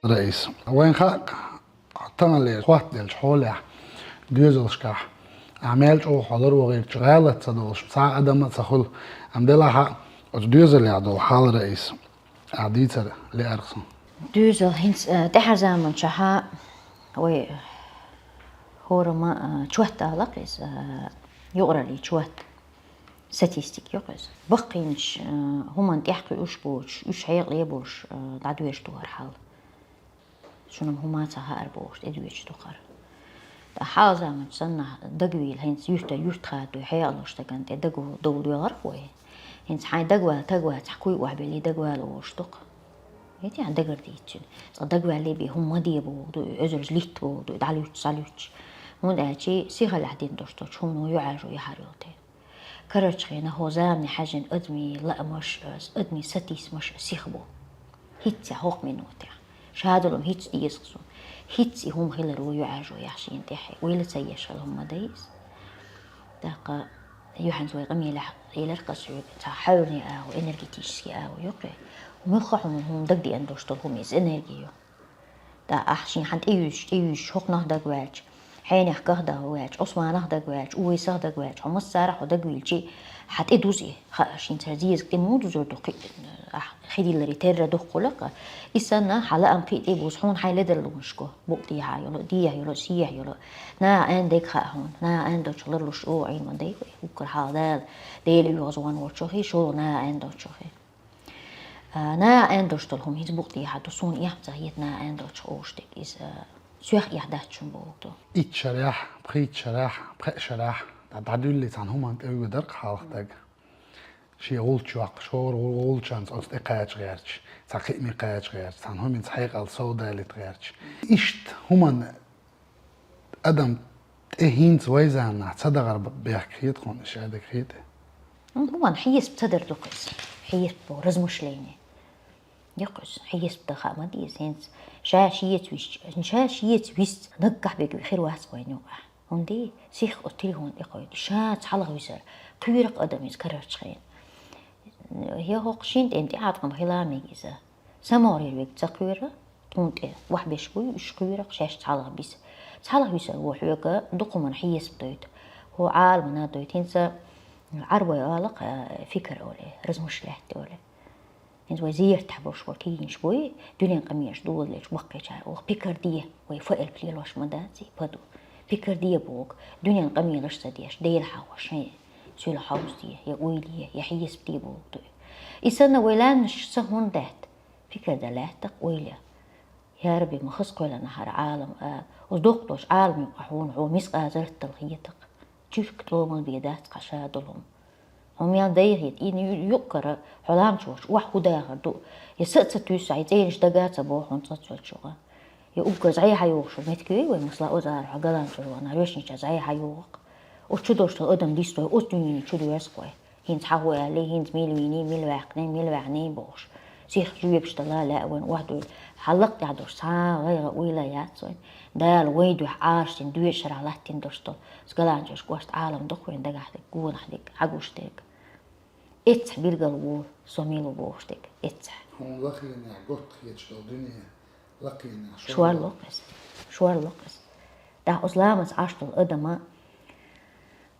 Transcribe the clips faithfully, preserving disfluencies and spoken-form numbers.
Раис. Вайн хьакъ, таханлера хӀоттаделча хьолехь, доьзалшкахь, ахь мел чӀогӀа хьо ларвогӀийча, гӀалат ца долуш, цхьа а адам а ца хуьлу, амма делахь а оцу доьзалехь долу хьал, Раис, ахь дийцар лаьара суна. Доьзал хӀинца, э, тӀаьхьарчу заманчохь вай хӀораммо, э, чот алахь иза, э, юкъараллин чот, статистика ю-кх иза. Баккхийнаш, э, хӀуманна тӀехь кхуьуш боцуш, уьш хьекъале а болуш, э, дӀадоьжуш ду хӀара хьал. Шуна хӀума ца хаьара бохуш, тӀедоьжуш ду хӀара. Ткъа хьалха заманчу санна дагавийла, хӀинца юьртара юьрта хадой, хьекъале долу стагана тӀе дагадовла доьлхура вай. ХӀинца хьайн дагавала, тагавала, цхьа куй охьабелли дагавала волуш ду-кх. ХӀетахь дагардийцина. Цкъа дагаваьллий бен хӀума ма де бохург ду, и оьзарш литта бохург ду, и дӀалуьтту, схьалуьтту. ХӀунда аьлча сихаллехь дина долуш долчу хӀумано юьхьӀаьржо яхьар йолу те. Карарчу хенахь хӀокху заманна хьаьжжина адамийн лаамаш а, адамийн сатийсамаш а сиха бу. ХӀинццехь, хӀокху минотехь. Шадолу хӀинца деза-кх суна. ХӀинца и хӀума хиларо юьхьӀаьржо яхь шена тӀехь. Ойла ца еш хила хӀума ма дай иза. ТӀаккха юьхьанца вай къамелехь елира-кх ас хьоьга, цхьа хьоьланийн агӀо, энергетический агӀо ю-кх и. Муьлхха хьуна хӀума дагадеана долуш долу хӀума иза энерги ю. ТӀаккха ахь шен хьан тӀеюьйсуш, тӀеюьйсуш, хӀокхунах дагаваьлча, хьенех кхах дагаваьлча, Ӏусманах дагаваьлча, Увайсах дагаваьлча, хьо массарахь хьо дагавийлча, хьан тӀе дуза и, хаа, шен цара зезаг тӀе муха дузур ду кхин а, ахь хи дилларе терра духкхула-кх. И санна, хьан лаам кхин а тӀе буза, хьуна хьайн ледарлонаш го, букъ тӀехьа йолу, дехьа йолу, сехьа йолу. Наха аьнна дерг хаьа хьуна, наха аьнна долчух ларлуш чӀогӀа Ӏийна ма дай вай. ХӀокхара хьалха Дала, Дела оьгӀазвахна волчохь, шолгӀа наха аьнна долчохь. А, наха аьнна долуш долу хӀума хӀинца букъ тӀехьа ду, суна эхь ца хета наха аьнна долчух олуш дерг иза, а, соьх эхь дац шуна бохург ду. Итт шарахь, пхийтта шарахь, пхеа шарахь, дӀа-, дӀадуьллий цхьана хӀуманна тӀе вуьгу дара-кх хьалха дага. Шен гӀулч йоккхуш, хӀора гӀу-, гӀулчанца оцу тӀе кхача гӀерташ, цхьа кхиъ миъ кхача гӀерташ, цхьана хӀуманца хьекъал совдалийта гӀерташ. Иштта хӀуманна адам тӀе хӀинца вай заманахь ца дахар б-, бехк хета хьуна, ша дерг хета? ХӀуманна хьесап ца дар ду-кх иза. Хьесап боху, размышление. Ю-кх иза, хьесап дан хаа ма деза хӀинца. Ша шеца висча, ша шеца висча, наггахь берг хир вац-кх вайна юкъахь. ХӀунда? Сиха оцу телефон тӀе кхойду. Ша цхьалха висар. Кхоьру-кх адам иза карарчу хенахь. Я хӀокху шина тӀе тӀеӀаткъам хила мега иза. СамогӀарера верг ца кхоьру, тхуна тӀе охьабеш буй, уьш кхоьру-кх, шаьш цхьалха биса. Цхьалха висар ву хьоьга дукха хӀуманна хьесап дойту. ХӀокху Ӏаламана дойту. ХӀинца Ӏарбой олу-кх, э, фикр олий, размышлять олий. ХӀинца вай зертахь болуш болу кегийнаш буй, дуьненан къамелаш доладелча баккхийчара олу, пикар де, вай фа элп лелош ма дац и, па ду. Пикар де боху, дуьненан къамелаш ца деш, Дела хьахош, шайн суьла хьовзаде, я ойла е, я хьесап де бохург ду и. И санна вай лаьмнаш сан хӀунда даьтта? Пикар дан лаьтта-кх, ойла е. Я Рабби, ма хаза кхоьллина хӀара Ӏалам, а, оцу доккха долчу Ӏалам юкъахь хьуна хьо мискъал зарратал хетакх. Чуьрк тӀомал бен дац кхин ша долу хӀума. Хьо мел дайхийта, и ю-, юккъара хьо ламчу вахча охьа хӀун дахар ду? Я са а ца туьйсу, хьайн цӀераш дага а ца боху хьуна цкъацвеллачуьра. Я уггар зӀе хьайогӀуш меттиг ю вай, масала, оза ара хьо галанчуьра вахана, роьшнича зӀе хьайогӀу-кх. Оцу чу долуш долу адам дистой, оцу дуьненна чу доьрзу-кх вай. ХӀинца хьан хӀу аьллий, хӀинца мила вийний, мила ваьккхиний, мила ваьхьний бохуш. Сиха жоьпаш дала лаьа вайна охьадуьйла. Хьан лакха тӀехь долуш цхьа а гӀайгӀа, уйла яц вайна. Дала вайн дуьхьа Ӏалашдина доьжа шарахь латтийна долуш долу. Галанчуьра кӀоштан Ӏалам ду-кх вайн дагахь дерг, гонах дерг, хьагуш дерг. Эццахь билггал ву со мила ву бохуш дерг. Эццахь. Хьуна лакхенехь готта хеташ долу дуьне, лакхенехь шор ло-кх иза. Шор ло-кх иза. ТӀаккха оцу ламаца Ӏаш долу адама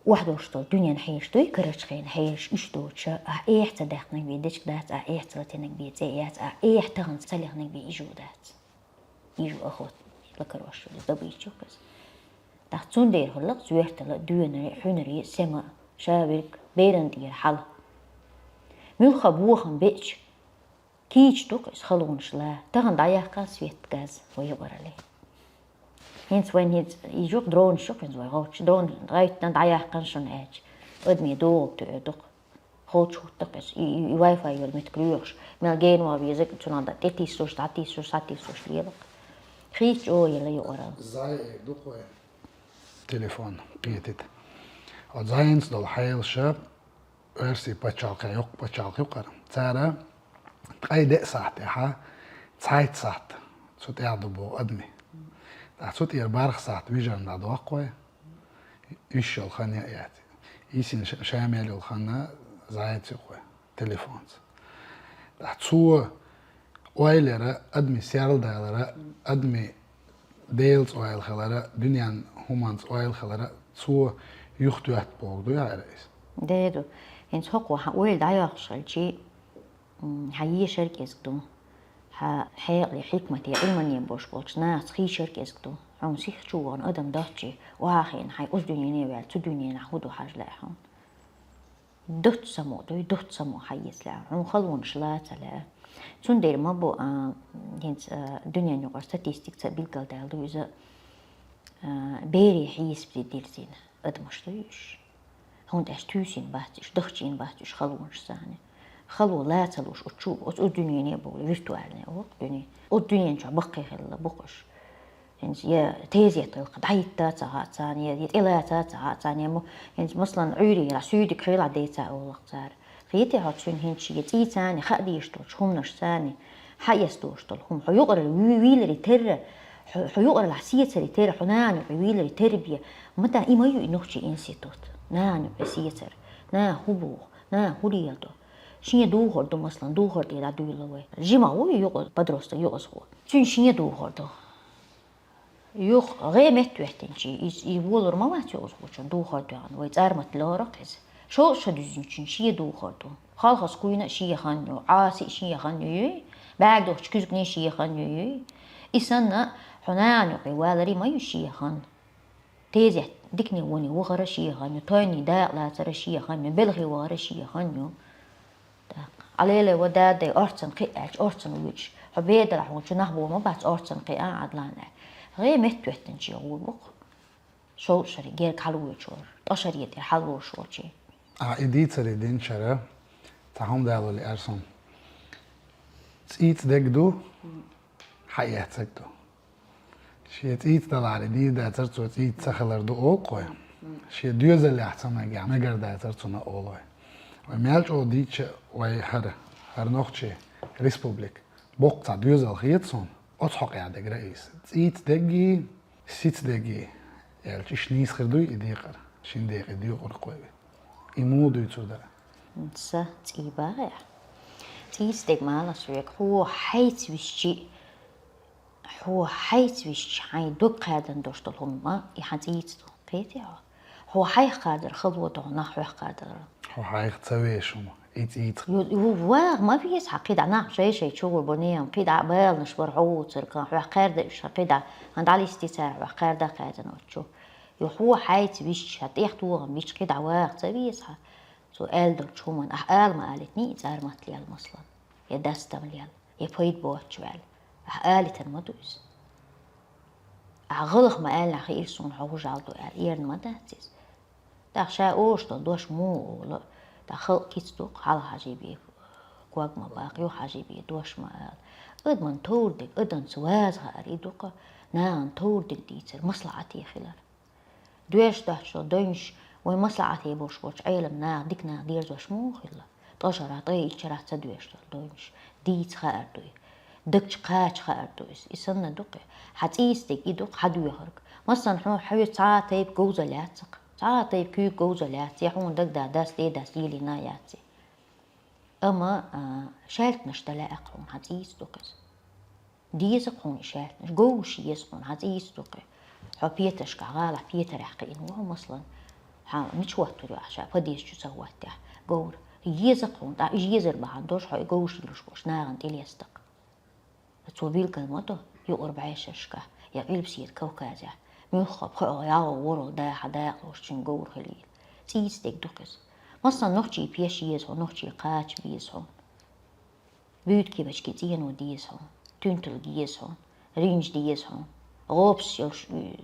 охьадолуш долу дуьненна хьежаш дуй, карарчу хенахь хьежаш уьш доцуша, ахь эхь ца даьккхинарг бен дечиг дац, ахь эхь ца латийнарг бен цӀе яц, ахь эхь тахана ца лехнарг бен ижу дац. Ижу охотно лакарош ю, добыча ю-кх иза. ТӀаккха цундела хуьлу-кх зоьртала, доьнаре, хьуьнаре, сема, ша верг, беран тӀера хьала. Муьлхха бохам беача, кийча ду-кх иза халонаш ла. Тахана дӀаяьккхина свет, газ вай юкъаралле. ХӀинца вайн хӀинца и жук дронаш ю-кх хӀинца вай гӀовташ. Дрон гӀайттина дӀаяьккхина шуна аьлча, адамийн догӀуг туьур ду-кх. Холчу хӀутту-кх иза. И, и, и Wi-Fi йолу меттиг лоьхуш. Мел генван везарг цунах дан тӀетиссуш, дӀатиссуш, схьатиссуш лела-кх. Хийца чӀогӀа елла юкъаралла. Зай эр ду-кх вай. Телефон кхетита. Оцу зайнца долу хьелаша Оьрсийн пачхьалкхе йоккха пачхьалкх ю-кх хӀара. Цара ткъе деа сахьтехьа цхьайтта сахьт цу тӀехь ду боху адамийн. ТӀаккха цу тӀера бархӀ сахьт вижарна дӀадоккху вай. Уьш йолу хан яа яц. Йисина ша-, ша мел йолу хан зайца ю-кх вай, телефонца. ТӀаккха цо Ойла яра, адамий серладалара, адамий Делаца ойла хилара, дуьненна хӀуманца ойла хилара, цо юхатоьтту бохург ду яхьара иза? Де ду. ХӀинца хӀокхо хьан ойла дӀайоккхуш хилча, м, хьан ешар кӀезиг ду. Хьан хьекъале, хьикмате, Ӏилмане болуш болчу нахаца хийшар кӀезиг ду. Хьуна сиха чу вахана адам доццачи, охьахиъна хьайн оцу дуьнене ваьлла, цу дуьненахь хӀун ду хьажа лаьа хьуна. Доцца самукъа дуй, доцца самукъа хьаэца лаьа, хьуна халонаш лаца лаьа. Цундела ма бу, а, хӀинца, а, дуьненаюкъара статистикаца билгалдаьлла ду иза, а, берийн хьесапе дирзина адамаш дуй уьш. ХӀунда аьлча туьйсина бац уьш, дахчийна бац уьш халонаш санна. Хало лаца луш оцу чу, оцу, оцу дуьнене а бовлу, виртуальный оха дуьне. Оцу дуьнен чохь баккхий хилла бу-кх уьш. ХӀинца я тезет гӀиллакх дӀахӀитта ца хаьа царна, я, я тӀелаца ца хаьа царна, я мо-, хӀинца, масалан, Ӏуьйре яра суьйдиг хила деза олу-кх цара. Кхетий хьо цуьнан хӀинца шен цӀий царна хаа дезаш долчу хӀуманаш царна, хьаэца долуш долу хӀума. Хьо юкъаралла вуь-, вийларе терра, хьо, хьо юкъараллехь сецаре терра, хьо нахана юкъе вийларе терра бе. Ма да, и ма ю и нохчийн институт. Нахана юкъе сецар. Наха хӀун боху? Наха хӀун леладо? Шен духар ду, масалан, духар тӀе дӀадуьйла вай. Жима ву и юкъа-, подросток, юкъаза гӀо. Цуьнан шен духар ду. Юха гӀе меттахӀоьттинчий, иза, и волур ма вац юкъаза гӀочун духар доьгӀна, вай цӀармат лору-кх иза. ШолгӀа шо дуьзначун шен духар ду. Халхас кхуьйна а шен хан ю, Ӏаса а шен хан ю, юй? БӀаьрг дохучу куьзгане шен хан ю, юй? И санна, хьо нахана юкъе валаре ма ю шен хан. Тезет дикане воне вахара шен хан ю, тойне дакъа лацара шен хан ю, белхе вахара шен хан ю. ТӀаккха. Ӏа лелай ва дадай, орцан кхиъ аьлча, орцан вуьйцуш. Хьо бедарахь волчу нах боху ма бац, орцан кхиъ а, Ӏадлан аьлла. ГӀе меттахӀоьттинчий гӀур бу-кх. ШолгӀа шаре герга хьалавоьдуш вара, ткъа шаре тӀера хьалаволуш волчий. А, и дийцаре динчара, цхьа хӀума далале аьлла суна. ЦӀийца дерг ду, хьаэцарг ду. Шен цӀийца даларе дийр дацара цо, цӀийца ца хилар ду олу-кх вай. Шен доьзаллехь ца мегахь, мегар дацара цунна олу вай. Вай мел чӀогӀа дийча вай хӀара, хӀара нохчий республика. Боккха цхьа доьзал хета суна, оцу хьокъехь дерг ра иза. ЦӀийца дерг, сица дерг, аьлча, иштта нийса хир дуй и декъар, шина декъе доькъург кхой. И муха дуьйцур дара? Сан цӀий бахьа. ЦӀийца дерг ма аллара соьга, хьо хьайца висчи, хьо хьайца висчи, хьайн дог кхаьрдан долуш долу хӀума, и хьан цӀийца ду. Кхетий хьо? Хьо хьайх кхардар хало ду, нах хьох кхардар. Хьо хьайх ца веш хӀума, и цӀийца. Ю, ю, ваха ма веза хьан кхидӀа, нах шай-шай чугӀур бу, нехан кхидӀа баланаш бара хьо вуцург, хьох кхаьрда уьш, хьан кхидӀа, хьан дӀалисти цара хьох кхаьрда кхаьрдан оцу чу. Ю, хьо хьайца висчи, хьан тӀех тохам бича кхидӀа ваха ца веза хьан. Цо аьлла долчу хӀуманна ахь ала ма алитний, и цӀармат лел, масалан, я дастам лел, я пайда боццуш ваьлла. Ахь алитан ма ду иза. Ахь гӀалах ма аьллинехь хиира суна хьо хӀун жал ду аьлла, эрна ма дац иза. ТӀаккха ша олуш долу дош муха олу, тӀаккха халкъ кица ду-кх, хьалха хьажий бе, ког ма баккха, юха хьажий бе, дош ма ала. Адаман товр дерг, адамца ваза хаар и ду-кх, нахана товр дерг дийцар маслаӀате хилар. Доьшуш доцчу долу дойнаш вайн маслаӀате болуш болчу Ӏелам наха, дика наха дерзош муха хилла? Ткъа шарахь, ткъе итт шарахь ца доьшуш долу дойнаш дийца хаар дуй, дагчу кхача хаар ду иза. И санна ду-кх. Хьан цӀийца дерг и ду-кх, хьан доьхург. Масалан, хьо, хьоьца цхьа а тайпа говзалла яц-кх, цхьа а тайпа куьйга говзалла яц, я хьуна дагадахь, дас тӀе дас йийлина яц и. Амма, а, шаьлтанаш дан лаьа-кх хьуна, хьан цӀийца ду-кх иза. Деза-кх хьуна и шаьлтанаш, говзуш еза хьуна, хьан цӀийца ду-кх и. Хьо петаршкахь, гӀалахь петарехь кхиъна ву хьо, масалан, хьан мича хӀоттур ю ахь ша, подъезд чу ца хӀоттехь, говр. Еза-кх хьуна, тӀаккха и езар бахьана долуш хьо и говзуш луш болуш нахана тӀелеста-кх. Цо билгал ма до, юкъара бӀешерашкахь, я Къилбаседа Кавказехь, муьлхха пхоьалгӀа, ялхалгӀа, ворхӀалгӀа даха дакъалуш цуьнан говр хилийла. ЦӀийца дерг ду-кх иза. Масалан, нохчийн пеш еза хьуна, нохчийн кхача беза хьуна. Буьйта кепачкий цӀено деза хьуна, туьнталг еза хьуна, ринж деза хьуна, гӀопас йолуш, э,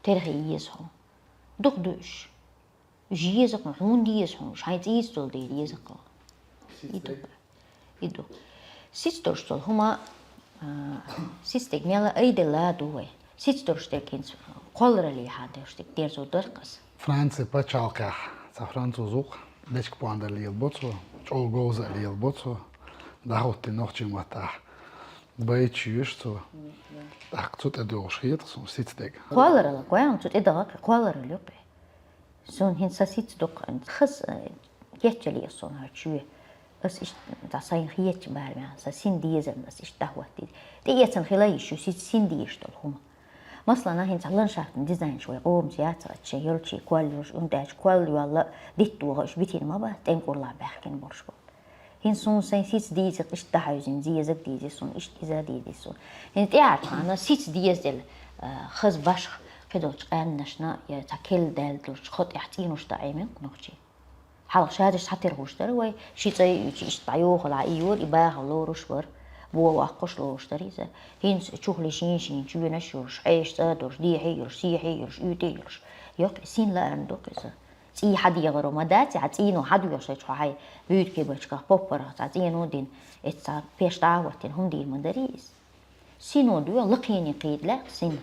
терхий еза хьуна. Дукха ду уьш. Уьш еза хьуна, хьуна деза хьуна, уьш хьайн цӀийца долу дела еза хьуна. И ду. И ду. Сица долуш долу хӀума, а, сица дерг мел айделла а ду вай. Сица долуш дерг хӀинца кхоллараллехьа долуш дерг дерзо дара-кх ас. Франци пачхьалкхехь цхьа француз ву-кх, дечка-пондар лелабо цо, чӀогӀа говза а лелабо цо, дӀахӀуттий нохчийн маттахь, байташ йоьшу цо. ТӀаккха цу тӀе дуьгӀуш хета-кх суна сица дерг. Кхолларалла, гой, цу тӀе даха-кх, кхолларалла ю-кх. Суна хӀинца сан сица ду-кх, хаза, э, кечъяла еза суна хӀара чоь. Ас иштта цхьа сайна хетача барамехь, сан син дезарна ас иштта дӀахӀоттийта. ТӀеэцна хила йиш ю сица син дезаш долу хӀума. Масала, хӀинца ландшафтан дизайнаш вай къомаца яц, шайн йолчу кол йолуш, хӀунда аьлча кол йолла дитт ваха уьш битина ма бац, тӀемкъурлахь баьхкина болуш бу. ХӀинца суна сайн сица дийзира, иштта дӀахьаьвзина, дезаг дийзи суна, иштта иза дийзи суна. ХӀинца тӀаьхьарчу ханна сица дезаделла, а, хаза башха кхидолчу къаьмнашна я цхьа келла даьлла долчу хо тӀехь цӀенош дан Ӏемина нохчий. Хьалха шадерш цхьатерра гӀуш дара вай, ши цӀа йиъча иштта дӀайохалахь, и йора, и баха лоруш бара, бо ваккхуш лоруш дара иза. ХӀинца чухле шен-шен чоьнаш йолуш, хьеша цӀа долуш, дехье йолуш, сехье йолуш, уьйтӀе йолуш. Йоккха син лаарна ду-кх иза. ЦӀий хьадегӀаро ма дац, хьан цӀийно хьадоьгӀуш хилча хьо хьайн буьйта кибарчках, поппарах цхьа цӀено дина, эццахь пеш дӀа а хӀоттийна, хӀума дийр ма дарий иза. Сино дуьйна лакхене кхийда лаьа сина.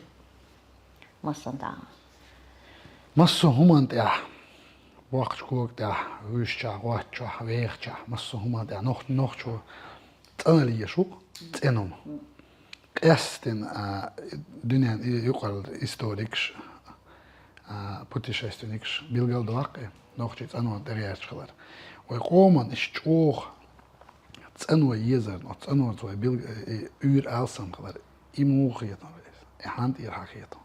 Массанхьа. Массо а хӀуманна тӀехь, боккхачу кога тӀехь, вуьйшучохь, гӀоттачохь, вехачохь, массо а хӀуманна тӀехь нох-, нохчо цӀанал еш ву-кх, цӀена хӀума. Къаьстина, а, дуьненан и-, юкъаралла историкаш, а, путешественникаш билгал до-кх и нохчий цӀанонна тӀегӀерташ хилар. Вай къоман иштта чӀогӀа цӀано езарна, оцу цӀанонца вай билг-, и уьйр алсам хилар, и муха хетара иза? И хьан тӀера хьан хетара?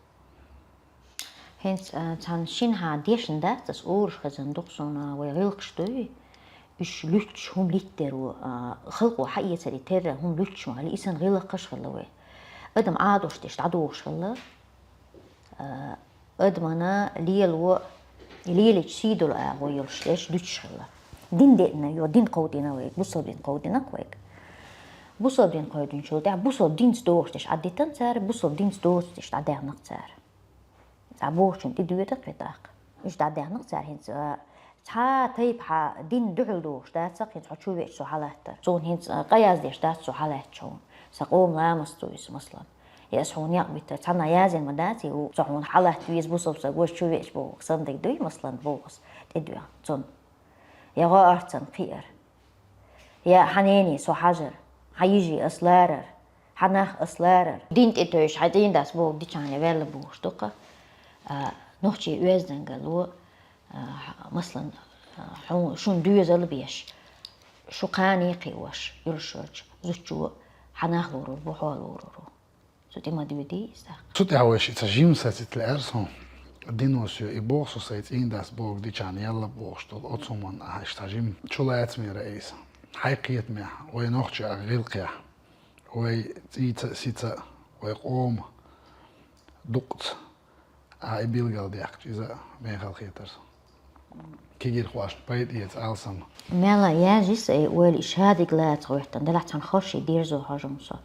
ХӀинца, а, цхьана шинахьа дешна дац ас, уьш хезна ду-кх суна, вай гӀиллакхаш дуй, уьш луьттуш хӀума литтар ву, а, халкъо хьаэцаре терра хӀума луьттуш ма хилла, и санна гӀиллакхаш а хилла вай. Адам Ӏадош деш дӀадохуш хилла, а, адамана лело, лелийча сий долу агӀо йолуш деш дуьтуш хилла. Дин деъна, йо, дин кховдийна вайга, бусалба дин кховдийна-кх вайга. Бусалба дин кховдийначул тӀаьхьа бусалба динца дохуш деш Ӏадитина цара, бусалба динца доцу деш дӀадаьхна-кх цара. Цхьа бохучун тӀе доьду-кх и тӀаккха. Уьш дӀадаьхна-кх цара хӀинца, а, цхьа тайпа хьан дин дуьхьал дохуш дац-кх, хӀинца хьо чу веача цо хьалаттар. Цунна хӀинца, а, къа яздеш дац цо хьалаьттачу хьуна. Сан къома ламаст ду иза, масала. Я ас хьуна некъ биттар, цхьанна язйина ма дац и, ву, цо хьуна хьалатта веза бусалба стаг, вайша чу веача боху, санна дерг дуй, масала, боху ас, тӀедоьгӀна цунна. Я гӀо арцан кхиар. Я хьан нене со хьажар, хьан йижи ас ларар, хьан нах ас ларар. Дин тӀе тевжаш хьайн цӀийндас боху дичахьана ваьлла бохуш ду-кх, а, нохчий оьздангалло, а, масала, а, хьуна, шуна доьзал беш, шу кхане кхиош, уьллуш йолчу зудчо хьан нах лорур бу, хьо лорур ву. Цу тӀе ма доьдий иза тӀаккха. Цу тӀехь вайша и цхьа жима сацийта лаьара суна. Дино соьга и боху со сайн цӀийндас боху дичахьана ялла бохуш долу оцу хӀуманна ахь иштта жима чулацамера айса. Хьайн кхетамехь, вай нохчийн гӀиллакхехь, вай цӀийца а, сица а, вай къома дуккхаца ахь и билгалдаьккхича, иза мехала хетара суна. Кегийрхошна пайда эца алсам. Мелла яжи сайн ойла и шадерг лаца гӀоьттина, делахь цхьана ховший дерзо хьожу-м со.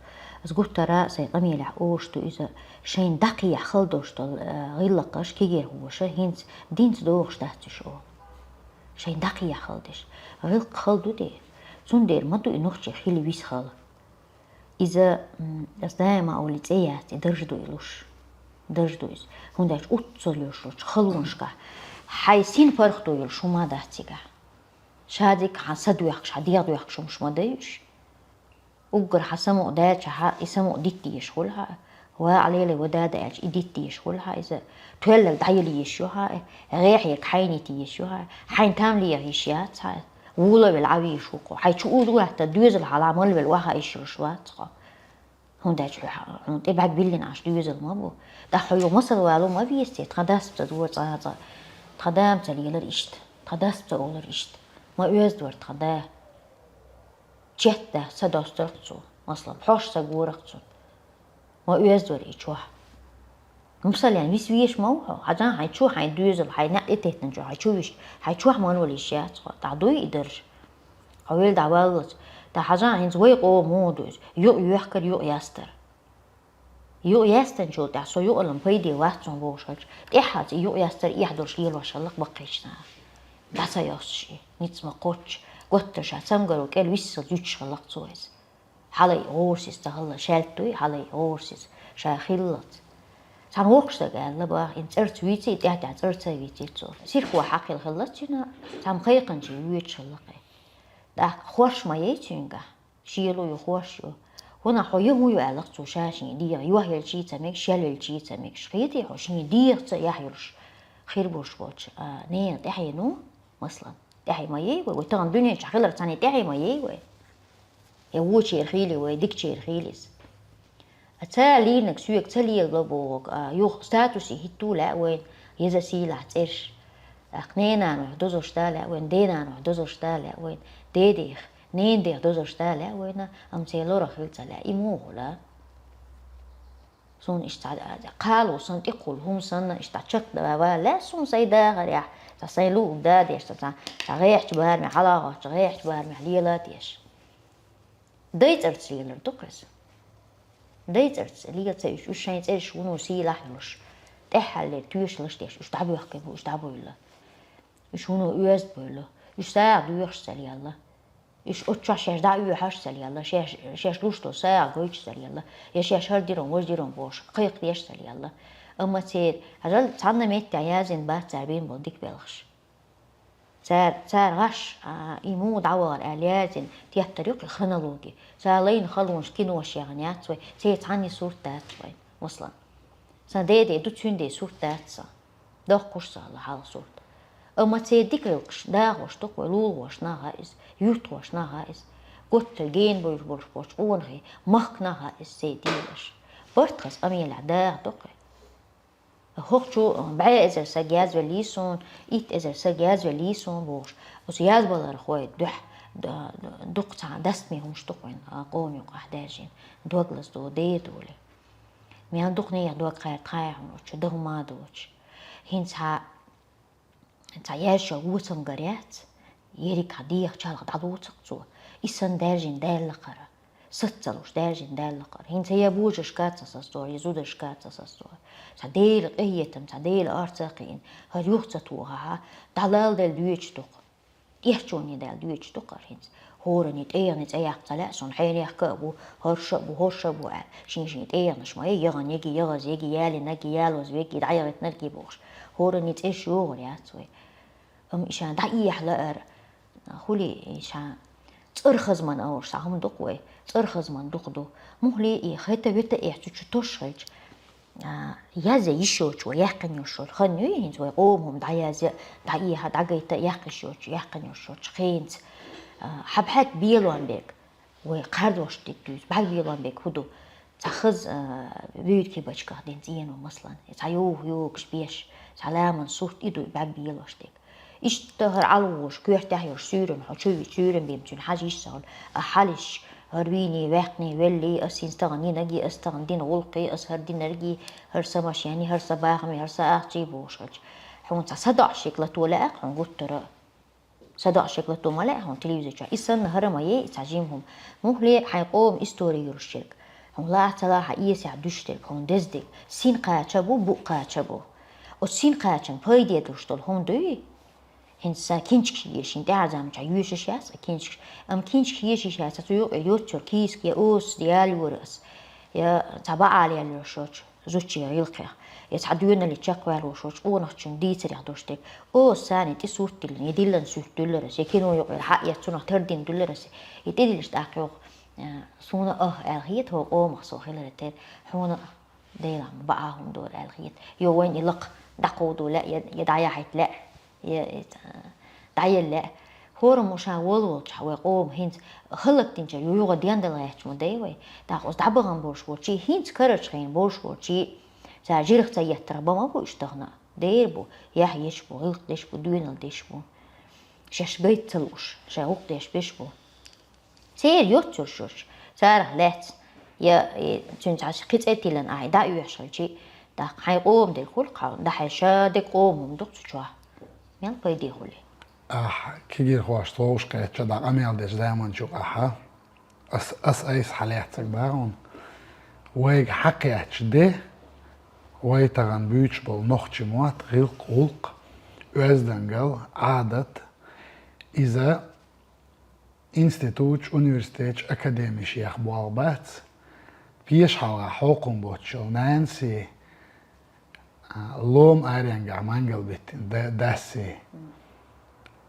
Ас гуттара а сайн къамелехь олуш ду иза, шайна дӀакхехьа хала долуш долу, э, гӀиллакхаш кегийрхоша хӀинца динца дохуш дац уьш олу. Шайна дӀакхехьа хала деш. ГӀиллакх хала ду де. Цундела ма ду и нохчий хила виса хала. Иза, м, ас даима олий, цӀе яц, и дарж ду и луш. Дарж ду иза. ХӀунда аьлча уццал йолуш йолчу халонашкахь хьайн син паргӀато йолуш хӀума дац цигахь. Шадерг хьан са доьхкуш, хьан дегӀ доьхкуш хӀумаш ма дай уьш. Уггар хьан самукъа даьлча хьан, и самукъа дитта дезаш хуьлу хьан. Ва Ӏа лелай, ва дада аьлча, и дитта дезаш хуьлу хьан иза. Тоьллал дӀаяла езаш ю хьан, гӀехьега хьайна йита езаш ю хьан. Хьайн там леха йиш яц хьан. Вула а велла Ӏа вийш ву-кх хьо. Хьайн чу уза ваьтта доьзал хьала мала велла ваха йиш йолуш вац хьо. ХӀунда аьлча хьо хьуна тӀе бӀаьрг биллина Ӏаш доьзал ма бу. ТӀаккха хьо юха масал вало ма веза те, тхан дас-м ца дора цкъа а цкъа. Тхан да-м ца лелара иштта. Тхан дас-м ца олура иштта. Ма оьзда вара тхан да. Четта са достарх цо, масала, хьош са горах цунна. Ма оьзда вара и чохь. Масала, вис веш ма ву хьо, хьажахьа хьайн чу, хьайн доьзал, хьайн некъ тӀететтина чохь, хьайн чу виш, хьайн чохь ма вала йиш яц хьо, дӀадуй и дарж. Хьо велла дӀаваллалц, тӀаккха хьажахьа хӀинца вай къоман муха ду иза, юкъ йоьхкар, юкъ ястар. Юкъ яьстинчул тӀаьхьа со юкъаллин пайде вац цунна вовшахьарчу. ТӀаьхьарца и юкъ ястар эхь долуш лелош хиллакх баккхийчу наха. ДӀа ца йоссуш и, ницкъ ма кхоччу, готтара ша цамгаро кӀел виссалц юьтуш хиллакх цо иза. Хьалай гӀорасиз ца хилла, шаьлта дуй, хьалай гӀорасиз, ша хиллалц. Цхьана воккхачу стага аьлла баха, и цӀарца вийци, и тӀаьхь-тӀаьхьа цӀарца вийцира цо. Сирхо хьакхийла хилла цуьнан, цхьамма кхайкхинчий воьдуш хиллакх и. ТӀаккха хорш ма яй цуьнгахь. Шело ю, хорш ю. ХӀунда хьо я хӀун ю аьллакх цо ша шен дегӀа, юьхь елчий ца мегаш, шел елчий ца мегаш. Кхетий хьо шен дегӀаца яхь йолуш, хир болуш болчу, а, ненан тӀаьхьено, масала. ТӀехье ма ей вай, вай тахана дуьнен чу хилар цхьанне тӀехье ма ей вай. Я вочера хийла вай, дикачера хийла иза. А цара лийнарг соьга ца лелало бохург, а, юха статусе хӀитто лаьа вайна, еза сийлахь цӀераш. ТӀаккха ненанах дозалш да лаьа вайна, денанах дозалш да лаьа вайна, дедех, ненадех дозалш да лаьа вайна, амма церан лорах хила ца лаьа. И муха хул? Суна иштта кхало санна, тӀекхулла хӀума санна, иштта чакхдаьнна вала лаьа суна сайн дахарехь, цхьа сайн луг дадеш, цхьа, цхьа, цхьа гӀехачу барамехь, хьалагӀоттачу гӀехачу барамехь лела дезаш. Дай цӀарца лелар ду-кх иза. Дай цӀарца лела ца уьш, уьш шайн цӀераш вуно сийлахь а йолуш, тӀаьххьаллера тоьшаллаш а деш, уьш дӀабоьхкий бу, уьш дӀабуьйлу. Уьш вуно оьзда буьйлу. Уьш сагӀа доьхуш ца лелла. Уьш оццу чохь шаьш дӀа а оьхьуш ца лелла, шаьш, шаьш луш долу сагӀа гойтуш ца лелла, я шаьш хӀара дирон, важа дирон бохуш, кхайкхадеш ца лелла. Амма церан, хьажал, цхьанна меттехь яздина бац цара бина болу дика белхаш. Цара, цара гӀаш, а, и муха дӀавахара аьлла яздина тептар ю-кх и, хронологи. Цара лайна халонаш кинош яхана яц вай, церан цхьанна сурт дац вайн, маслан. Сан деде ду, цуьнан сурт дац сан. Доккхуш сан хьалха сурт. Амма церан дика гӀиллакхаш дагӀош ду-кх вай, лулахошна а хаьа иза, юьртахошна а хаьа иза. Готтара гена буьйлуш болуш болчу къонахийн махкана а хаьа иза церан дегӀаш. Барт хаза къамелехь дагӀа ду-кх вай. ХӀокху чу бӀе эзар саг язвеллий суна, итт эзар саг язвеллий суна бохуш, оцу язбалархойн дуьхьа д-, д-, дукха цхьа дастаме хӀумаш ду-кх вайн, а, къоман юкъахь даьржина, дог лазадо, дер долий. Мел дукха нехан дог кхаьрда хаьа хьуна оцу чу, даха ма доцуш. ХӀинца хьан цхьа яьржа вон цамгар яц, ерриг хьан дегӀан чалха дӀалоцу-кх цо. И санна даьржина даьлла хӀара. Саца ца луш даьржина даьлла хӀара. ХӀинца я божаршка ца сацор, я зударшка ца сацор. Цхьа Делан къинхетам, цхьа Делан орца а кхиъна, хӀара юха ца тохахь, дӀалалделла доьдуш ду-кх. ТӀехьчоне даьлла доьдуш ду-кх хӀара хӀинца. ХӀоранна тӀегӀанийн цӀе яккха ца лаьа суна, хьенех а бу, хӀорш а бу, хӀорш а бу аьлла. Шен-шен тӀегӀанаш ма яй, яхана яги, яхаза яги, ялийна яги, ялоза веги, дӀаяхийтинарг а бохуш. ХӀоранна цӀераш йогӀур яц вай. Амма и ша дӀаэха лаар, хуьлий и ша цӀархазман олуш цхьа хӀума ду-кх вай, цӀархазман дукха ду. Муххале и хета-вета а цу чу тосуш хилча, а, язъян йиш йоцуш вай яьккхина йолуш йолу хан ю хӀинца вай къоман хӀума дӀаязъян, дӀаэхан, дӀагайтан яьккхина йиш йоцуш, яьккхина йолуш йолчу хенца, а, хьабхьаьг Белонбек, вай кхардош дерг дуьйцу, бӀаьрг Белонбек хӀун ду? Цхьа хаза, а, буьйриг кибачках дина цӀено, маслан, цхьа юха йогуш беш, цхьа ламан сурт и ду бӀаьрг Белош дерг. Иштта хӀара ӀалгӀуш, коьртехь йолуш суьйранна хьо чу вича, суьйранна бен цуьнан хьажа йиш ца хуьлу, а хьалисча, хӀара вийний, ваьккхиний, веллий, ас хӀинца тахана йинаргий, ас тахана дина гӀуллакхий, ас хӀара динаргий, хӀара сан машенний, хӀара сан бахамий, хӀара сан ахчий бохуш хилча. Хьуна цхьа садоӀуш ерг лато лаьа-кх хьуна гуттара а. СадоӀуш ерг лато ма лаьа хьуна телевизор чохь. И санна хӀара ма яй, и цхьа жима хӀума. Муххале хьайн къоман истори йолуш ерг. Хьуна лахь а ца лахь, хьан эсехь дуьсуш дерг, хьуна деза дерг. Син кхача а бу, букъ кхача а бу. Оцу син кхачан пайде долуш долу хӀума дуй? ХӀинца сан кинчкаш ешийна, тӀаьхьарчу заманчохь йоьшуш яц сан кинчкаш. Амма кинчкаш ешийша сан цу юкъе йоццур кийсак я осас ял йора ас, я цхьа бакъ ял йолуш йоцу зудчийн гӀиллакхех, я цхьа доьналле чекхваьлла волуш волчу къонахчун дийцарех долуш дерг. Осас царна тӀе сурт диллина, я диллина суьрт дуьллура ас, я кино юкъера хьаэцна цунах тардина дуьллура ас, и тӀедиллича тӀаккха йоху, а, суна а аьлла хета, хӀокху къомах со хиларе терра, хьуна а Делахь ма бакъ хӀума дора аьлла хета. Йо, вайна и лакха дӀакховдо лаьа, я, я дӀаяхьийта лаьа, я, я, дӀаелла лаьа. ХӀораммо ша волавелчахь вай къоман хӀинца хӀаллакдинчара юха дендала гӀерташ ма дай вай. ТӀаккха оцу дӀабахана болуш болчий, хӀинца карарчу хенахь болуш болчий, цара жирах ца еттарх бан ма бу уьш тахана. Дера бу, яхь еш бу, гӀиллакх деш бу, доьналла деш бу. Шаьш гайта ца лууш, шайн гӀуллакх деш беш бу. Церан йоццуш йолуш, царах лаьцна, я, э, цуьнан цхьа кхин цӀе тиллина ахь дӀа а оьхуш хилчий, тӀаккха хьайн къоман дерг хуьлу-кх хьуна, дӀа хьайн ша дерг къоман хӀума ду-кх цу чохь. Мел пайде хуьлий? Ахь кегийрхошца вовшахкхетча, дӀа къамел дечу заманчохь ахьа, ас, ас айса хьан лаьцнарг бахьана, вайга хьакхеттачу де, вай тахана буьйцуш болу нохчийн мотт, гӀиллакх, гӀуллакх, оьздангалла, Ӏадат, иза институташ, университеташ, академиш яха болх бац. Пеша хьалха хьокхун боцчул нанас, а, лом аренгахь мангал биттина да-, дас,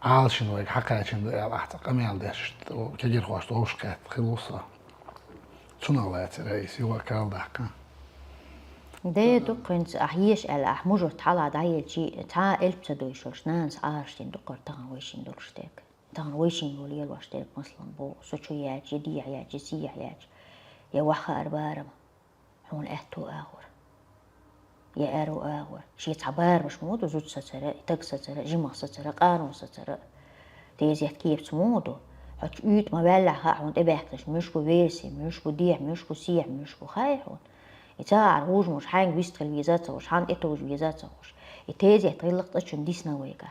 Ӏалашна вайга хьакхачийна ду аьлла, ахь цхьа къамел деш, кегийрхошца вовшахкхетта хилла ву со. Цунах лаьцара айса юха а кхалдаккха. Де дукха хӀинца ахь еша аьлла, ахь мужут хьала дӀаелчи, цхьа элп ца дойшалш, нанас Ӏараш дин дукхар тахана вайшин долуш дерг. Тахана вайшин йолу елош дерг, маслан боху, со чу яьлча, я дехьа яьлча, я сехьа яьлча, я ваха ара барам, хьуна аьтту агӀор, я аьрру агӀор. Шен цхьа барамаш ма ду, зуда сацара, таг сацара, жимах сацара, къарон сацара. Тезет кепаца ма ду. Хьо чу уьйтӀа ма ваьллахь хаьа хьуна тӀебаьхкинарш, муьш бу верси, муьш бу дехьа, муьш бу сехьа, муьш бу хаьа хьуна. И цагӀар гӀужмаш хьаьнга вистхила веза а ца хууш, хьанна тӀетовжа веза а ца хууш. И тезет гӀиллакх цӀа чунна дисна вайга.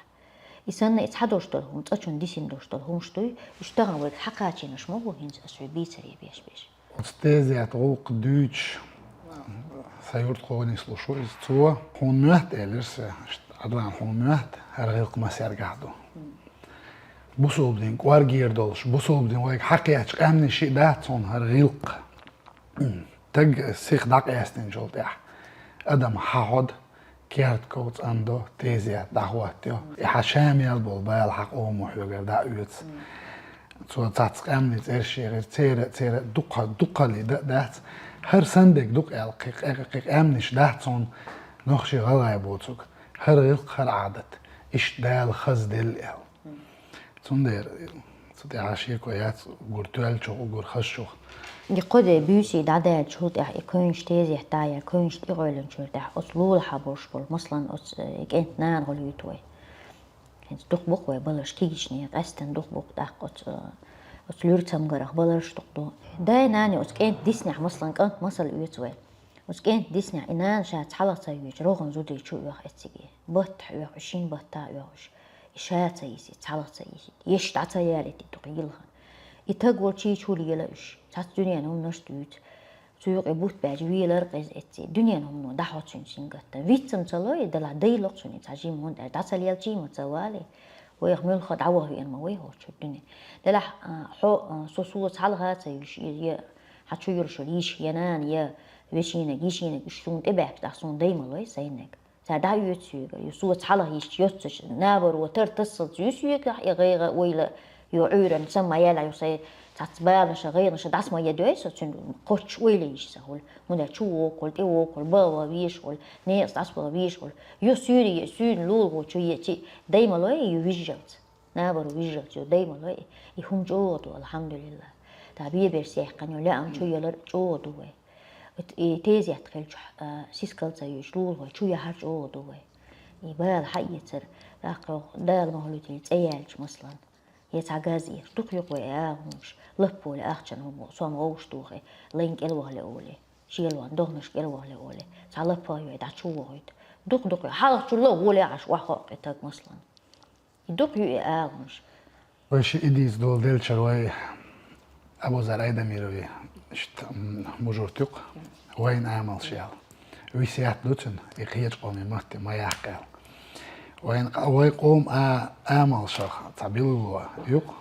И санна и цхьа долуш долу хӀума, цӀа чунна дисина долуш долу хӀумаш дуй, уьш тахана вайга схьакхачийнарш ма бу хӀинца ас вай бийцаре беш-беш. Оцу тезет гӀуллакх дуьйцуш, сан юрт кхо нислуш ву иза. Цо, хьуна моьтту, элира сан, иштта, Ӏадлан, хьуна моьтту, хӀара гӀиллакх масех ду. Бусулба дин кӀоргера долуш, бусулба дин вайга хьакхеттачу къаьмнийн шиъ дац хьуна хӀара гӀиллакх. Таг сиха дӀакъаьстинчул тӀаьхьа адам хьахьоду, керта ков цӀандо, тезет дӀахӀоттайо. И хьан ша мел болу бала хьан къомо хьоьгара дӀа а оьцу. Цо цхьацца къаьмнийн цӀераш яхийра, церан, церан дукха-, дукхаллий дан а дац. ХӀара сан дерг ду-кх аьлла, кхин къе-, кхин къаьмнаш дац хьуна нохчий, гӀалгӀай боцург. ХӀара гӀиллакх, хӀара Ӏадат. Иштта Дала хазделла аьлла. Цундела цу тӀехь шеко яц, уггар тоьллачух, уггар хазачух. И кхо де буьйсий дӀадаьллачул тӀаьхьа и кхуьнаш тезет дӀаяьлла, кхуьнаш тӀекъевллинчул тӀаьхьа оцу лулахь болуш болу, маслан, оцу, э, и кӀентан нана гӀо луьйту вай. ХӀинца дукха бу-кх вай баларш кигичне, къаьсттина дукха бу-кх тӀаккха оцу, оцу луьра цамгарах баларш дукха ду. Дай-наний оцу кӀентан диснехь, маслан, кӀант масал оьцу вай. Оцу кӀентан диснехь и нана ша цхьалха ца йоьдуш, рогӀан зуда чу оьху эцциге. Баттахь оьху, шина баттахь оьху уьш. И ша ца йисийта, цхьалха ца йисийта, еш дӀа ца ялийта дукха йилхана. И таг волчу чу лела уьш, цхьацца дуьненан хӀуманаш дуьйцу. Цу юкъе бутт баьчча велар-кх иза эцци. Дуьненан хӀумано дӀахьо цуьнан сингаттам. Виццам ца ло и, делахь дайло-кх цунна и цхьа жима хӀунда аьлча, дӀа ца лелчий ма ца валий. Вайх муьлхха дӀаваха веана ма вай хӀокху чуьра дуьне. Делахь, а, хьо, а, со, со цхьалха ца йоьдуш, я хьан чу йолуш йолу йиша, я нана, я вешинаг, йишинаг, уьш суна тӀебаьхкича, ахь суна дай ма лой сайнаг. Цара дӀа а оьцу соьгара, я со цхьалха йисча йоццуш, набаро тар тассалц юьсу соьгахь и гӀайгӀа, ойла, я Ӏуьйранна сан ма яьлла, я сайн цхьацца баланаша, гӀайгӀанаша дӀаса ма ядой со, цуьнан кхоччуш ойла йиш ца хуьлу. ХӀунда аьлча чу вогӀу-кх, тӀе вогӀу-кх, бан ван везаш хуьлу, некъаца дӀаса ван везаш хуьлу. Я суьйре, я суьйна лулахо чу ечи, дай ма лой и вижжалц. Набаро вижжалц я дай ма лой и. И хӀума чӀогӀа ду, алхьамдулиллахӀ. Та беберш яьккхина йолу лаам чу ялар чӀогӀа ду вай. И тезет хилча, а, сискал ца йоьдуш, лулахой чу яхьар чӀогӀа ду вай. И бала хьаэцар, тӀаккха йоху Дала ма хуьлуьйтийла цӀе яьлча, маслан, я цхьа газ эцча, дукха ю-кх вай агӀонаш, лаппале ахчана хӀума, сом гӀовш дохий, лайн кӀелвахале олий, шелван дохнаш кӀелвахале олий, цхьа лаппа йой дӀа чу вохуьйту. Дукха-дукха ю, хьалхачул а гӀоле Ӏаш охьахоаккху и таг, маслан. И дукха ю и агӀонаш. Вай ши идийца дола делчара вай Абузар Айдамирови иштта, м, мужурт ю-кх, вайна амалш яьлла. Весет ду цуьнан, и кхечу къоман матте ма яккха аьлла. Вайна къа-, вай къоман а-, амалшах цхьа билгало ю-кх.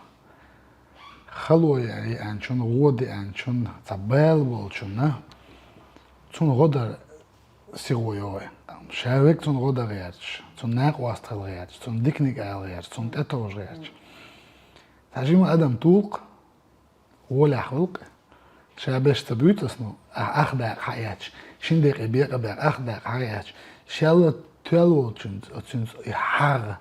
Хало е-, еанчунна, гӀо деанчунна, цхьа бала болчунна, цунна гӀо дар сихо йо вай. Ша верг цунна гӀо дан гӀерташ, цунна накъост хила гӀерташ, цунна диканиг ала гӀерташ, цунна тӀетовжа гӀерташ. Цхьа жима адам тул-кх, гӀолехь хуьлу-кх. Ша беш ца буьйцу ас, ну, ахь ах дакъа хьаэцча, шин декъе бекъа баьхна ах дакъа хьаэцча, шел тоьлла волчуьнца, оцуьнца и хьагӀ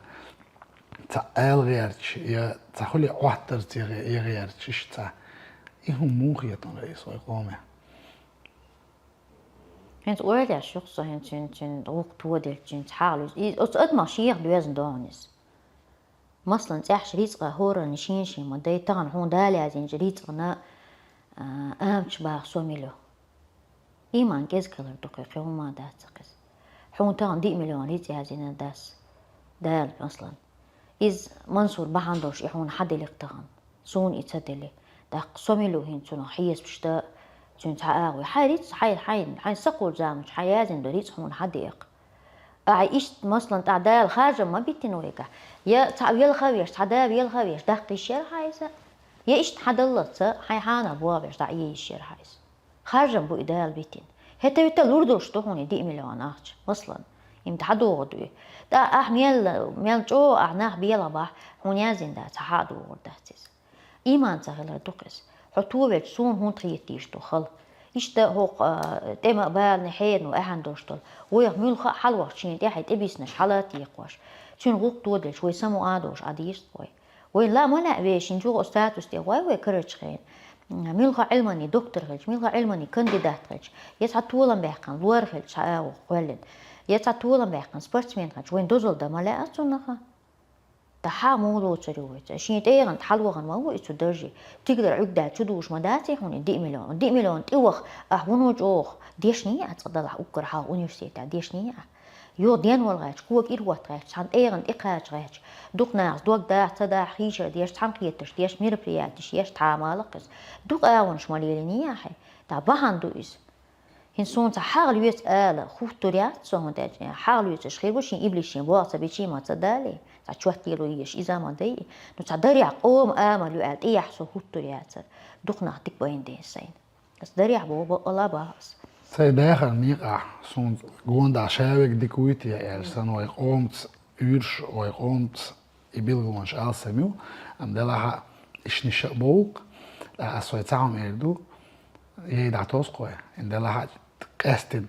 цхьа ала гӀерташ, я цхьа хуьле Ӏоттарца я гӀе-, я гӀерташ, иштта цхьа. И хӀума муха хетара иза вай къоман? ХӀинца ойла еш ю-кх со, хӀинца цуьнан, цуьнан гӀуллакх тоделча, цуьнца хьагӀ луьйш. Иза оцу адамах шех доьзна догӀу иза. Маслан, цӀеххьана рицкъа хӀоранна шен-шен ма дай, тахана хьуна Дала яздинчу рицкъана, а, амчаш баха со мила ю. Иман кӀезиг хилар ду-кх, кхин хӀумма дац-кх иза. Хьуна тахана диъ миллион рицкъ яздина дас, Дала, маслан. Иза Мансур бахьана долуш и хьуна хьан дели-кх тахана? Суна и ца дели, тӀаккха со мила ву хӀинца цунах хьесапаш дан, цуьнан цхьа агӀо? Хьайн рицкъ, хьайн, хьайн, хьайн сакхуллучу заманчу хьан яздина ду рицкъ хьуна хьан деа-кх? Ахьа иштта, маслан, тӀаккха Дала харжам ма биттина вайгахь. Я цхьаъ велха а веш, цхьа да велха а веш, даккха йиш яра хьан иза? Я иштта хьан даллалц хьайн хьанах боху беш дӀа а е йиш яра хьан иза? Харжам бу и Дала биттина. ХӀета-вета лур долуш ду хьуна и диъ миллион ахча, маслан. Имта хьан догӀу ду и? ТӀаккха ахь мел, мел чӀогӀа ахь нах белахь бахь, хьуна яздина дац, хьан хьан а догӀур дац иза. Иман ца хилар ду-кх иза. Хьо товелча суна хӀунда хетийша ду хала? Иштта хӀокху, а, тӀема а баланийн хьенан ву аьхьан долуш долу. Вайх муьлхха а хьалавахча шена тӀаьхье тӀебиснарш хьала а текхош. Цуьнан гӀуллакх тодалча вай самукъа а долуш Ӏа дийшат вай. Вайн ла ма лаьа вешин чугӀа статус тӀе гӀой вай карарчу хенахь. Муьлхха Ӏилманийн доктор хилча, муьлхха Ӏилманийн кандидат хилча, я цхьа толам баьккхина лор хилча цхьа агӀо кхоьллина, я цхьа толам баьккхина спортсмен хилча, вайн дозалла дан ма лаьа цунах. Ткъа хьан муха лоцур ю вай цо? Шен тӀегӀанна хьалавахана ма ву и цу дарже. Тигара Ӏуьгда чу дугӀуш ма дац и хьуна диъ миллион. Диъ миллион тӀе ваха, ахь вуно чӀогӀа дешний а цкъа далахь уггар хьалха университетехь дешний а. Юха денвала гӀаьчча, кога ирхӀотта гӀаьчча, цхьана тӀегӀанна тӀекхача гӀаьчча, дукха нахаца дог даха, ца даха, хийшар деш, цхьаьнакхетарш деш, мероприятеш еш, тхьамала кхуьнца. Дукха агӀонаш ма лелийний ахьа. Ткъа бахьана ду иза. ХӀинца суна цхьа хьагӀ лоьцу ала хӀуттур яц со, хӀунда аьлча хьагӀ лоьцуш хир бу шен иблисийн боху ца бичий ма ца далий, цхьа чот лело езаш иза а ма дайи. Ну, цхьа дарехь къоман амал ю аьлла, тӀехь со хӀуттур яцара. Дукха нах дика байна ден сайна. Аса дарехь боху бакъала бахьа аса. Сайн дахар некъахь суна гондахь шавег дика вуй те аьлча, сан вай къомаца уьйраш, вай къомаца и билгалонаш алсам ю, амма делахь а ишниша а бовлу-кх, ткъа аса вай цхьа хӀума эр ду, яй дӀатосу-кх вай, и делахь а къаьстина,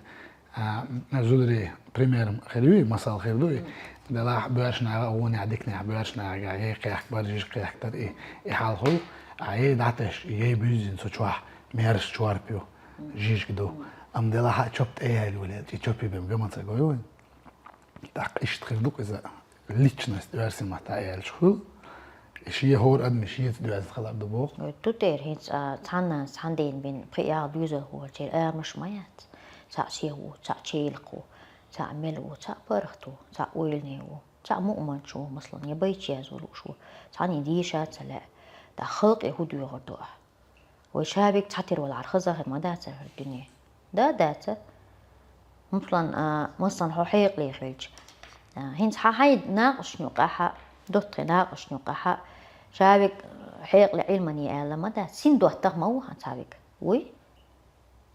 а, зударий примером хир ю, и масал хир ду и, делахь а боьрша наха а гӀонехь диканехь боьрша нахага яй кхехка бара, жижиг кхехкара и, и хьал хуьлу, а яй дӀатесча, яй буьззина цу чохь мерза чорпа ю, жижиг ду, амма делахь а чоп тӀе яьлла вале, и чопе бен ган ма ца гой вайн. ТӀаккха иштта хир ду-кх иза, личность оьрсийн маттахь аьлча хуьлу, и шен хӀора адамийн шеца доьзна хилар ду боху. Вай тутера хӀинца, а, цхьанна цхьана дена бен пхи-ялх доьзалхо волчеран амалш ма яц. Цхьаъ сехьа ву, цхьаъ челакх ву, цхьаъ мела ву, цхьаъ паргӀат ву, цхьаъ ойлане ву, цхьаъ муъманча ву, масала, я байча язво лууш ву, цхьанна деша а ца лаьа. ТӀаккха халкъе хӀун доьхур ду ахь? Вай шавиг цхьатера валахьара хаза хир ма дацара хӀара дуьне? Да, дацара. Масала, а, масала, хьо хьекъале хилча, а, хӀинца хьан хьайн накъашна юкъахь а, доттагӀий накъашна юкъахь а, шавиг хьекъале Ӏилмане аьлла ма дац, син доттагӀа ма ву хьан цхьавиг. Вуй?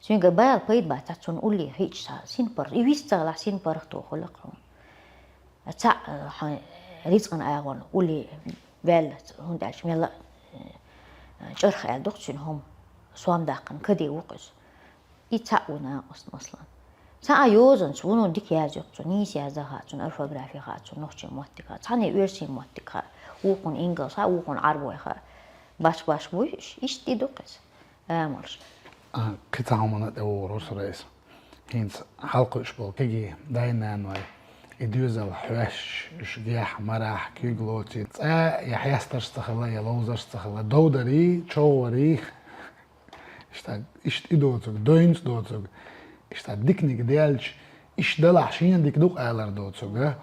Цуьнга бала пайда бацахь, цунна улле хиъча цхьа синпаргӀат, и вист ца хилахь, синпаргӀато хуьлу-кх хьуна. Цхьаъ, э, хьайн рицкъан агӀор улле ваьлла, хӀунда аьлча мелла а, э, чӀарх аьлла ду-кх цуьнан хӀума, сом даккхана каде ву-кх иза. И цхьаъ ву накъост, масала. Цхьа а йозанца вуно дика язйо-кх цо, нийса яздан хаьа цунна, орфографи хаьа цунна, нохчийн моттиг хаьа, цхьанне оьрсийн моттиг хаьа, вукхунна ингалс хаьа, вукхунна Ӏарбой хаьа. Баш-баш буй уьш, иштта и ду-кх иза. Амалш. А, кхин цхьа хӀуманна тӀе вогӀур ву со, Раиса. ХӀинца хьалакхуьуш болу кегий дай-наной, и доьзал хьоьстуш, уьш гехь, марахь, куьйга лоций, цкъа я хьестарш ца хилла, я ловзарш ца хилла, довдарий, човхарий, иштта, иштта и доцург, дойнца доцург, иштта диканиг даьлча, иштта далахь шена дика ду-кх алар доцург, а?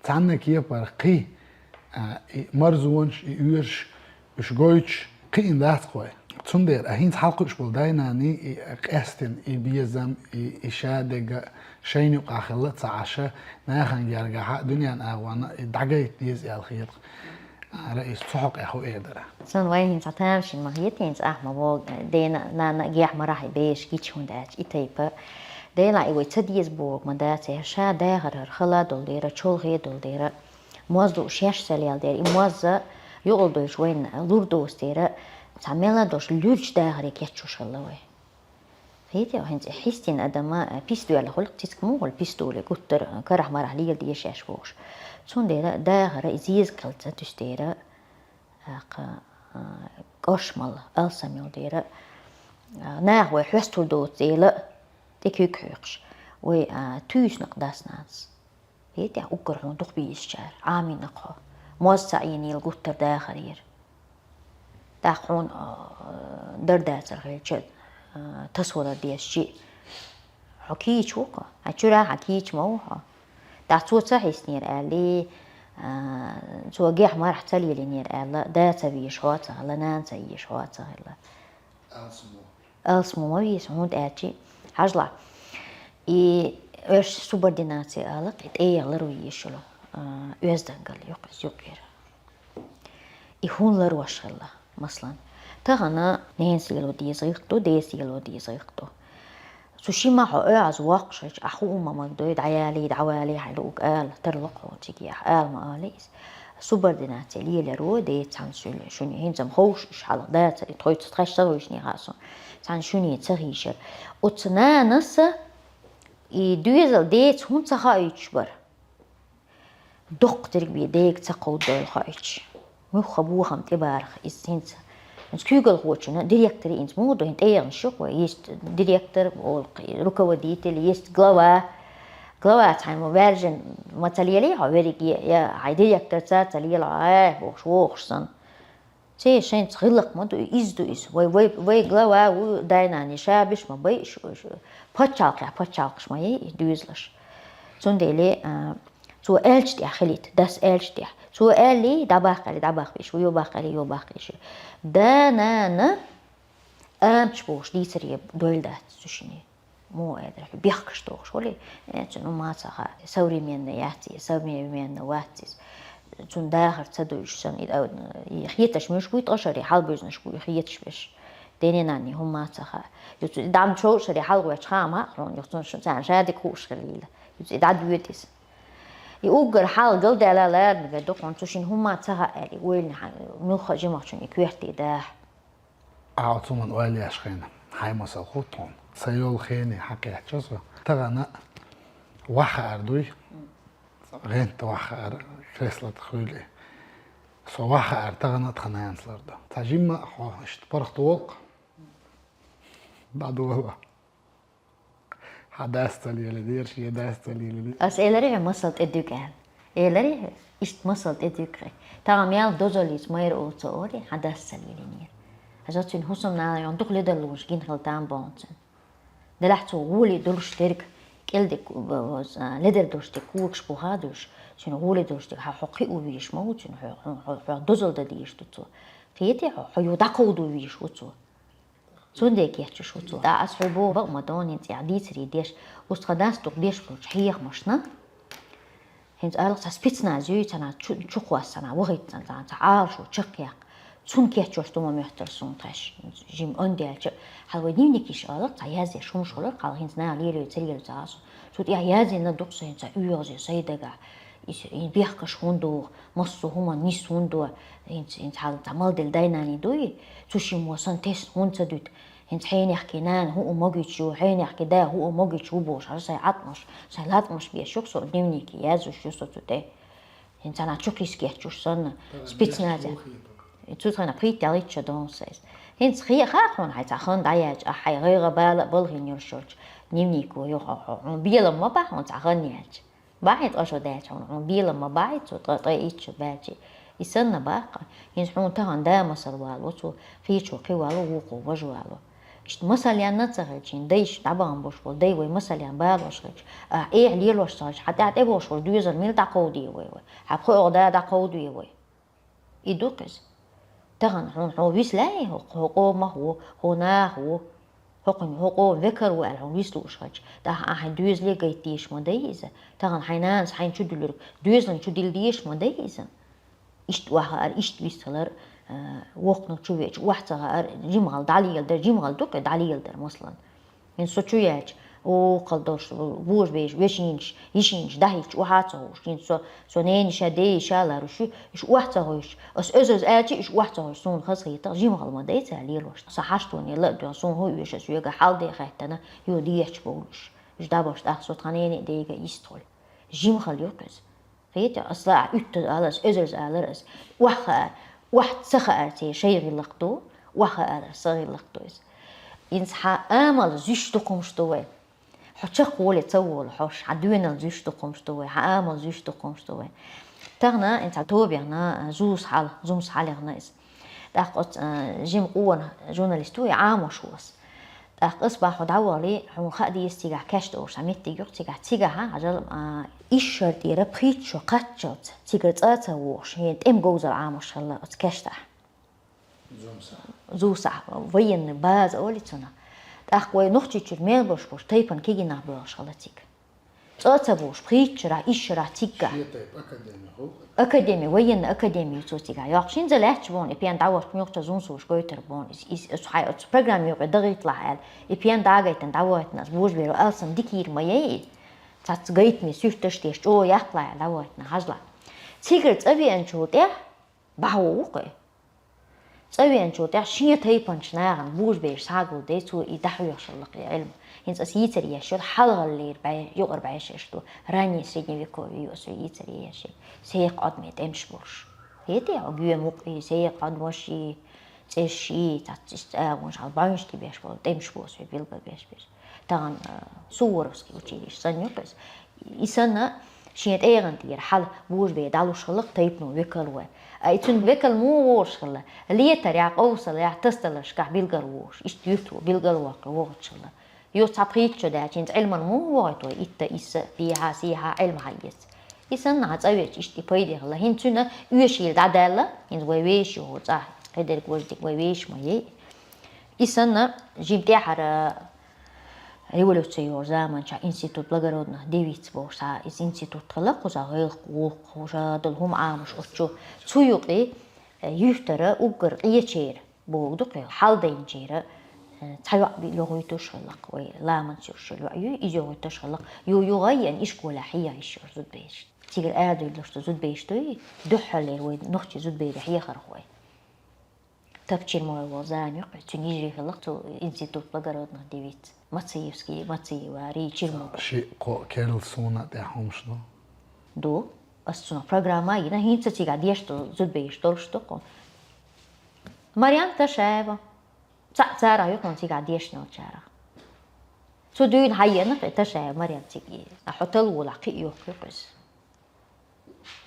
Цхьанна кепара кхин, а, и марзонаш, и оьшуш, уьш гойтуш кхиъна дац-кх вай. Цундела а хӀинца хьалакхуьуш болу дай-наний и къаьстина, и безам, и, и шадерг а шайна юкъахь хилла а ца Ӏаш, нахана гергахь а, дуьненан агӀонна а и дӀагайта деза аьлла хета-кх. Раиса, цу хьокъехь хӀун эр дара? Сан вайн хӀинца тамашийна ма хета, хӀинца ахь ма боху, дена, нана гехь, марахь и бераш гича, хӀунда аьлча и тайпа. Делахь и вай ца деза бохург ма дац, ша дахар хӀара хала долу дера, чолхе долу дера. Моз ду шаьш ца леладер, и моз а юкъалдойчу вайна лур доцу дера, цхьа мелла а долуш луьрачу дахаре кечъеш хилла вай. Хетий, хӀинца хьистина адам а пис доьлла хуьлу, цициг муха хуьлу пис долий, гуттар а карахь-марахь леладе шаьш бохуш. Цундела дахар а и зезаг хилла ца туьсу дера, тӀаккха, а, кӀоршамалла алсам йолу дера, а, наха вай хьоьстур доцу дела а тӀе куьг хьоькхуш, вай, а, туьйсанакъ дас-нанас. Хетий, уггар хьуна дукха бийцичара, Ӏамийнакх хьо. Моз ца Ӏийнийла гуттар дахарера. ТӀаккха хьуна, а, дар-дацар хилча, а, тасавалар дезачи. Хьо кийча ву-кх, хьан чуьра хьан кийча ма ву хьо. ТӀаккха цо ца хьиснера аьлла, а, цо гехь-марахь ца лелийнера аьлла, да ца везаш хьо а ца хилла, нана ца езаш хьо а ца хилла. Алсамо ма веза, хӀунда аьлча, хьажал, и оьрсийн субординация ала-кх, и тӀегӀан ларван езаш йолу, а, оьздангалла ю-кх иза юкъера. И хӀунда ларвеш хилла, масалан, тахана ненан сийло деза гӀиллакх ду, ден сийло деза гӀиллакх ду. Цу шимма хьо оьгӀаз воккхуш хилча, ахь хӀума ма магадой, дӀаялий, дӀавалий, хьайн луъург ала, тарло-кх хьуна цигахь, ала ма олий иза. Субординаци леларо де цхьана шуни, шуни хӀинца-м ховш уьш хьалха дацар, и тхоьца тхаьш ца гӀуьйшнехьа сун. Цхьана шуни ца хийшар. Оцу нанаса и доьзал деца хӀунда ца хаийтуш бара? Доккха дерг бен дега ца кховдадойла хаийтуш. Муьлхха бохам тӀебарах иза хӀинца. ХӀинца куьйгалхочунна директоре хӀинца муха ду, хӀинца тӀегӀанаш ю-кх вай, есть директор, олу-кх, руководитель, есть глава. Глава цхьаьна ма ваьржина ма ца лелий хьо верриге, я хьайн директорца ца лела хьо, э, бохуш, вохуш санна. Церан шайца гӀиллакх ма ду, иза ду иза. Вай, вай, вай глава ву, дай-нана, ша беш ма байи шу, шу. Пачхьалкхехь пачхьалкхаш ма яй и доьзалаш. Цундела, а, цо аьллачу тӀехь хилийта, дас аьллачу тӀехь. Цо аьллий, дӀабаккхалий, дӀабаккхийша ву, йо баккхалий, йо баккхийша ву. Да-нана амчаш бохуш дийцаре дойла дац цу шине. Муха аьлла, бехкаш дохуш хуьлий, э, цуьнан хӀумма ца хаьа. Современный яц иза, современный вац иза. Цунна дахар ца дуьйш санна, и, а, и хеташ муьш буй ткъа шаре, хьалабуьзнаш буй хеташ берш. Дене-нанне хӀумма ца хаьа. Юха цу дӀа ма чову шаре хьалхаваьлча хаам хьа хьуна, юха цунна шу-, царна шадерг хууш хилийла. Юха и дӀадоьду иза. И уггар хьал галдаьлла лаьрнигара ду хьуна, цу шинна хӀумма ца хаьа аьлла, и ойланехь муьлхха а жимахчунна и коьрте даха. Ахьа цунна ойла еш хиъна, хьайн масал хӀутту хьуна. Сан йолу хене хьакхаьчча со. Тахана ваххаар дуй? ГӀент ваххаар, кресло тӀе хуьлий. Со ваххаар тахана а тхан нанас лар ду. Цхьа жимма а хьо иштта паргӀат волу-кх. ДӀадоло. Хьан дас ца лелинера, шен дас ца лелинера. Ас элира хьуна масал тӀедуьгу аьлла. Элира хьуна, иштта масал тӀедуьгу хьуна. Тахана мел дозаллица майра олу ца олий, хьан дас ца лелинера. Хьажа, цуьнан хӀусамнана йогӀун дукха ледарлонаш гина хила там боху цуьнан. Делахь цо гӀоле долуш дерг, кӀел дерг, б-, б-, ледар долуш дерг когаш бухахь а долуш, цуьнан гӀоле долуш дерг, хьан хьо кхио везаш ма ву цуьнан, хьо, хьо, хьо, хьо дозалла дан дезаш ду цо. Кхетий хьо, хьо юха дӀакховдо везаш ву цо. Цундела кечйеш ву цо. ТӀаккха аса хьуьга боху бакъ ма ду, хӀинца тӀехь дийцаре деш, оцу тхан дас дукха деш болчу хьехамашна. ХӀинца ала цхьа спецназ юй, цхьана чу-, чукхоссана, вахийтина цхьана, цхьа Ӏалашо чекхъяккха. Цунна кечйош ду ма моьттура суна тхаьш. Жима онда яьлча, хьала вай дневникаш ала, цхьа язъеш хӀумаш хуьлура, хьала хӀинца наха лелайо ца лелайо ца Ӏа со. Цу тӀехь язйина ду-кх со хӀинца оьгӀазе сайн дагахь. Иза, и бехкаш хӀунда догӀу, массо а хӀуманна нис хӀунда до, хӀинца, хӀинца хьалха цхьа мел делла дай-наний дуй, цу шиммо сан тесна хӀунда ца дуьту, хӀинца хьенехкий нана хӀуъа могуьйтуш ю, хьенехкий да хӀуъа могуьйтуш ву бохуш, хьажа сайн Ӏаткъамаш, сайн латкъамаш беш ю-кх со, дневнике яздеш ю со цу тӀе. ХӀинца цхьана чу кхиссакхетчуш санна, спецназехь. Цу тхайна пхийтта-ялхитта шо догӀу сан иза. ХӀинца хе-, хаьа хьуна хьайн цхьа хан дӀаяьлча, ахь хьайн гӀайгӀа-бала а балхийна йолуш йолчу дневнико юха хьо, хьо, хьуна белам ма бахьа хьуна цхьа хан яьлча. Бахьий ткъа шо даьлча хьуна, хьуна белам ма бахьий цо, ткъа, ткъе итт шо баьлча. И санна баккха, хӀинца хьуна тахана да масал вало цо, кхечо кхин вало, вукхо важа вало. Иштта масал янна а ца хилча, хӀинца дайша дӀабахана болуш болу дай вай масал ян балош хилча, ахь эхь лелош ца хилча, хьан тӀаьхьа тӀебогӀуш болу доьзал мила дӀакховдо вай вай, хьан пхоьалгӀа да дӀакховдо вай. И ду-кх иза. Тахана хьуна хьо вислаьий, хӀокху, хӀокху къомах ву, хӀокху нахах ву, хӀокхуьнан, хӀокху къоман векар ву аьлла хьуна вислуш хилча, тӀаккха ахь хьайн доьзале гайта дезаш ма дай иза, тахана хьайн нанас хьайна чу дуьллург доьзална чу дилла дезаш ма дай иза. Иштта охьахаар, иштта вист хилар, а, воккханиг чу веача, охьа ца хаар, жимахалла дӀалеладар, жимахалла ду-кх и дӀалеладар, масалан. ХӀинца со чу яьлча, о, кхалдолуш, божабераш, вешинаш, йишинаш дӀахӀиттича, охьа а ца ховш. ХӀинца со, со ненайиша, деяйиша ларуш ю, уьш охьа ца ховшча, ас оьзаз аьлча, уьш охьа ца ховш, суна хазахетахь, жимахалла ма дай цара лелош. Сан хьаштоне ла а доьгӀна, суна хӀун оьшу, ас вегахь хьал де хаьттина, юха дехьачу бовлуш. Уьш дӀабахча тӀаккха со тхан нене а, дайга а йист хуьлу. Жимахалла ю-кх иза. Кхетий, ас лаахь уьттаза ала, ас оьзаза алара ас. Охьа хаар, охьа ца хаар церан шайн гӀиллакх ду, охьа хааран сан гӀиллакх ду иза. ХӀинца хьан амал зуьйш дукха хӀумаш ду вай. Хьо чекхволий ца волу хьош, хьан доьналла зуьйш дукха хӀумаш ду вай, хьан амал зуьйш дукха хӀумаш ду вай. Тахана хӀинца тобехна, зуса хьала, зумса хьалехна иза. ТӀаккха оцу, а, жима къона журналист ву, и Ӏамош ву ас. ТӀаккха ас боху, хьо дӀавахале, хьуна хаа деза цигахь кешта олуш цхьа меттиг ю-кх, цигахь ца гахь, хьажал, а, исс шара тӀера пхийтта шо кхаччалц, цигара цӀа а ца вогӀуш, хӀен тӀеман говзалла Ӏамош хилла оцу кештахь. Зумсахь. Зумсахь, военный база олий цунах. ТӀаккха вай Нохчийчуьра мел болуш болуш тайпана кегий нах боьлхуш хилла цига. ЦӀа а ца бохуш, пхийтта шарахь, исс шарахь циггахь. Шен тайпа академи хӀу? Академи, военный академи ю цо цигахь йоккхуш. ХӀинца лаьтташ боху, и пен дӀавахча нохча зумсуш гойтар боху. Иза, иза, оцу хьайн оцу программе юкъе дагӀийталахь аьлла, и пен дӀагайтина, дӀавахийтина, аса божабералла алсам дика йийр ма яй и. Цхьацца гайтаме суьрташ деш, чӀогӀа яккхалахь аьлла, дӀавахийтина, хьажалахь. Цигара цӀа веанчул тӀехьа бахьа ву кхы. ЦӀа веанчул тӀехьа шен тайпанчу нахана божабераш схьагулдеш цо и дӀахьоьхуш хилла кхы Ӏилма. ХӀинца ас йийцар еш йолу хьалхалера бӀе-, юкъара бӀешераш ду, раннее средневековье ю ас йийцар еш. Сехьа Ӏодаме тӀемаш болуш. ХӀетий, хьо гоьмукъий, сехьа Ӏодамаший, цӀерший, цхьацца иштта агӀонаш хьала бӀаьвнаш тӀе беш болу тӀемаш бу ас билгалбеш берш. Тахана, а, Суворовский училище санна ю кхуьнца. И санна, шен тӀегӀан тӀера хьала божабер дӀалуш хилла тайпано векал вай. А и цуьнан векал муха вогӀуш хилла? Летарехь, къовсалехь, тасадаларшкахь билгал вогӀуш. Иштта юьртахо билгал воккхуш вогӀуш хилла. Юха цхьа пхийтта шо даьлча, хӀинца Ӏилман муха вогӀуьйту вай итта, исса, пхьа, сехьа Ӏилма хьаэца? И санна, хьан цӀа веача, иштта и пайде хилла. ХӀинца цуьнан оьшийла дӀадаьлла, хӀинца вай веший хӀу цӀахь, кхидерг важдиг вай веший ма яй. И санна, жима тӀаьхьара революци йолу заманчохь институт благородных девиц бохуш цхьа иза институт хилла, кхузахь гӀиллакх, гӀуллакх, хӀуша долу хӀума Ӏамош оцу чу. Цу юкъе, э, юьртара уггар къечеран бохург ду кхин, хьалдайначеран, э, цхьа йоӀ би-, лохуьйтуш хилла кхин, вай ламанца йолуш йолу йоӀ ю, иза йохуьйтуш хилла кхин. Ю-, юха а еана ишколехь хьеха йиш йолу зудбераш. Цигара арадуьйлуш ду зудбераш дуй, дуьххьарлера вай нохчийн зудберийн хьехархой. Топчермоевал Зани кхуьнца, цуьнан йижарий хилла кхин цу институт благородных девиц. Мациевский, Мациева, Рий, Чермогов. Шиъ-кхоъ керла суна тӀехь хӀумаш ду? Ду. Ас цунах программа а йина, хӀинца цигахь дешна долу зудбераш долуш ду кхуьнан. Марьям Ташаева. Цхьаъ царах ю кхуьнан цигахь дешна йолчарах. Цу дуьйна хьаеана кхин Ташаева Марьям цига. Ахьа хьо талволахь кхин а йохку кхуьнца.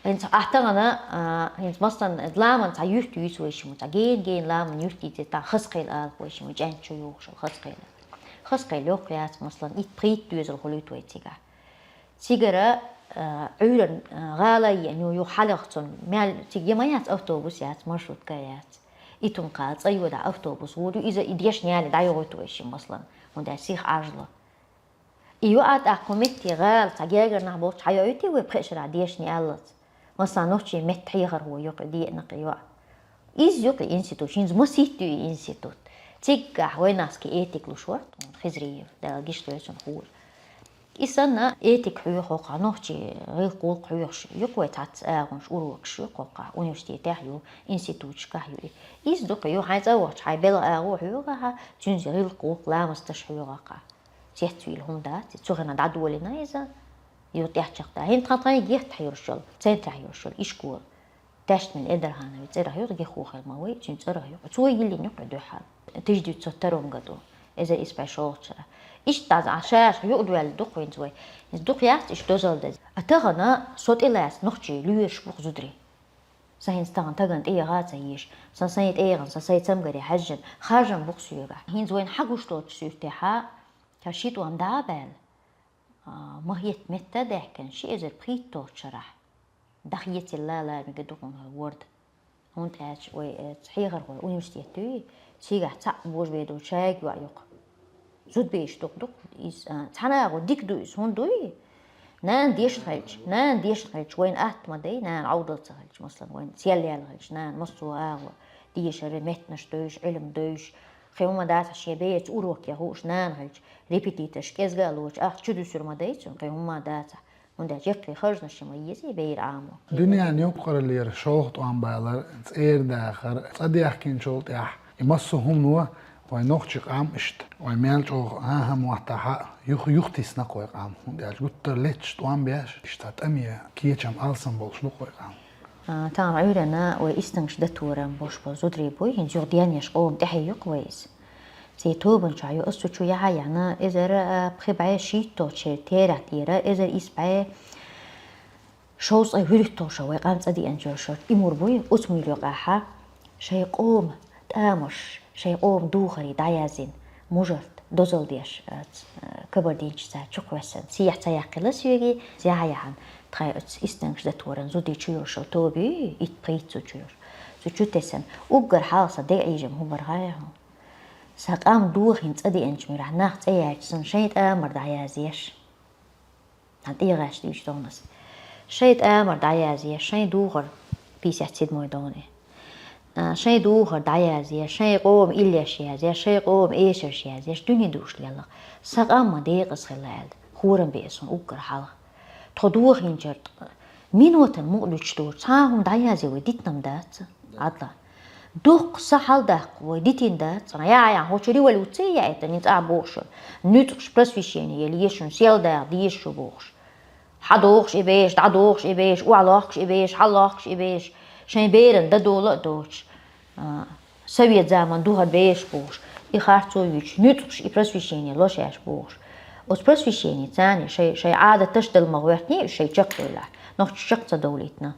ХӀинца ахь тахана, а, хӀинца, масалан, ламан цхьа юьрт юьйцу вай шимма, цхьа гена-гена ламан юьрт йийци, тахана Хасакхел алахь вай шимма, чӀаьнча чу йогӀуш йолу Хасакхел. Хасакхел йоккха яц, масалан, итт-пхийтта доьзал хуьлуьйту вай цигахь. Цигара, а, Ӏуьйранна, а, гӀала а еана ю, юха хьалха цунна мел, цига я ма яц, автобус яц, маршрутка яц. Итум-кхала цӀа йодахь автобус вур ю, иза и дешна яле дӀайохуьйту вай шимма, масалан, хӀунда аьлча сиха Ӏаж ло. И йоӀ а тӀаккха кху метте гӀала цхьа гергара нах болчу хьайоуьйтий вай пхеа шарахь дешна яллалц? Масала, нохчийн меттан хьехархо ю кхин, деана кхин йоӀ. Иза ю кхин институт, хӀинца масийтта ю и институт. Цигахь вайнахский этик луш вара Хизриев, Дала гечдойла цунна, хуур. И санна, этик хьоьху кху, нохчийн гӀиллакх-гӀуллакх хьоьхуш ю кху вай цхьацца агӀонаш, урокаш ю кху, университетехь ю, институташкахь ю и. Иза ду кхин, ю хьайн цӀа вахча, хьайн белхан агӀо хьоьху ахь, цуьнца гӀиллакх-гӀуллакх, ламаз-таш хьоьху ахь. Цецвийла хӀума дац, цу хенахь дӀадолийна иза, юха тӀаьхьа чекхдалийна. ХӀинца тхан тхайн геттахь йолуш йолу, центрехь йолуш йолу ишкола. Таьштмин Эдархановн цӀерах ю, Гехо-Хелма вай, цуьнан цӀарах ю. Цо йиллина ю кхин дуьххьал. Тысяча девятьсот втором году, эзар исс бӀе шолгӀачу шарахь. Иштта дӀа а ша-ша юкъадоьлла ду кхуьнца вай. Иза дукха яц иштта дозалла деза. А тахана со тӀелаьцна нохчий лоьраш бу-кх зударий. Сан хӀинца тахана стагана тӀеяха а ца езаш, сан сайн тӀегӀан, сан сайн цамгаре хьаьжжина, харжам бу-кх соьгахь. ХӀинца вайна хьагуш долчу суьртехь, ша ши тӀом дӀа а баьлла, а, ма хӀетта метта а даьхкина, ши эзар пхийтталгӀачу шарахь дӀахецийла лара мега ду хьуна хӀара ворда. ХӀунда аьлча вай, э, хьехархой университет дуй, цигахь цхьаъ божабер долчу шайга йоӀ ю-кх. Зудбераш дукха ду-кх иза, а, цхьана агӀор дика ду иза, хӀунда дуй? Нана дешна хилча, нана дешна хилча, вайна атта ма дай, нана Ӏовдал ца хилча, масалан, вайна сел яьлла хилча, нана массо а агӀор дешар, меттанаш девзаш, Ӏилма девзаш, кхин хӀума дацахь, шен бераца урокех хууш нана хилча, репетиторш кӀезга а лоцуш, ахча чудуьсур ма дай цунна, кхин хӀума дацахь. ХӀунда аьлча яккхий харжамаш ма езий берийн Ӏамо. Дуьненан юкъараллера шолгӀа тӀом балар, цӀера дахар, цӀа даьхкинчул тӀаьхьа и массо а хӀумано вайн нохчийн къам иштта, вайн мел чӀогӀа хӀан-хӀа моттахь а юха, юхатисна-кх вай къам, хӀунда аьлча гуттар а летташ тӀом беш, иштта тӀаме кечам алсам болуш ду-кх вай къам. А, тахана Ӏуьйранна вай истангаш дан турам болуш болу зударий буй, хӀинца юха денъеш къоман тӀаьхье ю-кх вай иза. Церан тобанчохь ю ас цу чу яхьа а яхьна, эзар, а, пхи бӀе шийтталгӀачу шеран терахь тӀера, эзар исс бӀе шовзткъе вуьрхӀитталгӀа шо вай къам цӀа деанчу шарахь и мур буй, оцу муьрехь юкъахь шайн къоман тӀамаш, шайн къоман духарий дӀаяздина, мужарт дозалла деш, а, ц-, а, кабардинчаьрца чукхоьссина, сехьа ца яьккхина соьга, яхьа-яхьана тхайн оцу истангаш дан туран зударий чу йолуш йолу тоба юй, итт-пхийтта зуда чу йолуш. Цу чу тесна, уггар хьалха сан дегӀ Ӏийжам хӀун бара хаьий хьуна? Сан къам дохийна цӀа деанчу муьрехь нах цӀе яьлча, цунна шайн тӀамар дӀаязъеш. Сан тӀегӀаьш дийш догӀнас. Шайн тӀамар дӀаязъеш, шайн духар, пятьдесят седьмой догӀне. А, шайн духар дӀаязъеш, шайн къоман иллеш язъеш, шайн къоман эшарш язъеш, дуьне дуьйш лелла. Сан къам ма декъаза хилла аьлла, хорам беа суна уггар хьалха. Тхо дохийначарна Минотан мукъа луьттуш ду, цхьа а хӀума дӀаязъе вай дитина дац. Ӏадла. Дукха са хьалдаккха вай дитина дац. Цхьана яа-яа, хӀокху революци яийтина, цӀа бохуш. Нуьцкъаш просвещение яла еза шуна, сел дагӀа деза шу бохуш. Хьадохуш и беш, дӀадохуш и беш, охьалохкуш и беш, хьалохкуш и беш. Шайн беран дан дола а доцуш. А, совет заман духар беш бохуш. И харцо юьйцуш, нуьцкъаш и просвещение ло шаьш бохуш. Оцу просвещение царна шай, шай Ӏадаташ дала ма гӀоьртний уьш шай чекхдевллахь. Нохчаш чекх ца довлийтина.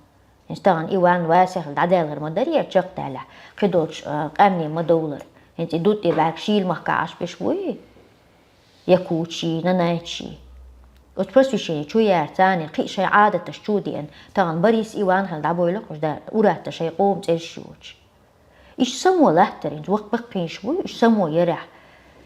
ХӀинца тахана и ван васехь дӀадаьллар ма дарий, чекхдаьллехь, кхидолчу, а, къаьмнийн ма довлар. ХӀинца и дутт тӀе баьрг шийла махкахь Ӏаш беш буй? Якутчий, нанайтчий. Оцу просвещение чу яьрца царна кхин а шайн Ӏадаташ чу деана, тахана Борис Иван хилла дӀабойла кхуш да, уратта шайн къоман цӀераш йоцуш. Иштта само латтар, хӀинца ваккха баккхийнаш буй, иштта само ярехь.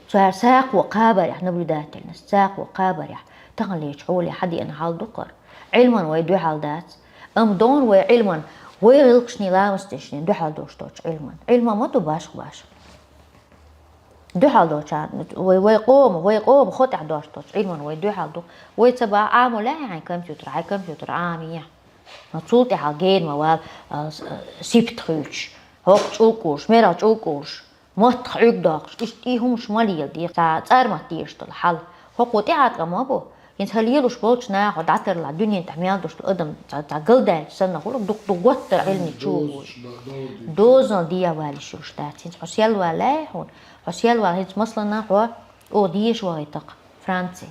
Цара сакхо кхабарехь, наблюдательность, сакхо кхабарехь, таханлерчу хьоле хьадеана хьал ду кхара. Ӏилман вай дуьхьал дац, амма догӀна вай Ӏилман, вай гӀиллакхашний, ламасташний дуьхьал долуш доцу Ӏилман. Ӏилма ма ду башха-башха. Дуьхьал долчарна, вай, вай къома, вай къома хьо тӀехь дош доцу Ӏилман вай дуьхьал ду. Вай ца баха, Ӏамо лаьий хьайн компьютер, хьайн компьютер Ӏамае. Но цул тӀаьхьа гена ма вала, а, с-, а, сипат хуьйцуш, хӀокху чӀугкурш, мерах чӀугкурш, маттах Ӏуьрг доккхуш, иштта и хӀумаш ма леладе, цхьа цӀармат дезаш долу хьал. ХӀокхо тӀеӀаткъам ма бу. ХӀинца хӀара лелош болчу наха дӀатарлахь, дуьнен тӀехь мел долуш долу адам цхьа, цхьа галдаьллачу санна хуьлу, дукха-дукха готтара Ӏилма чу вуй. Дозанал дехьа валийш йолуш дац. ХӀинца хьо сел валлий хьуна? Хьо сел вала хӀинца, масалана, хьо оха дезаш вахийтахь Франци,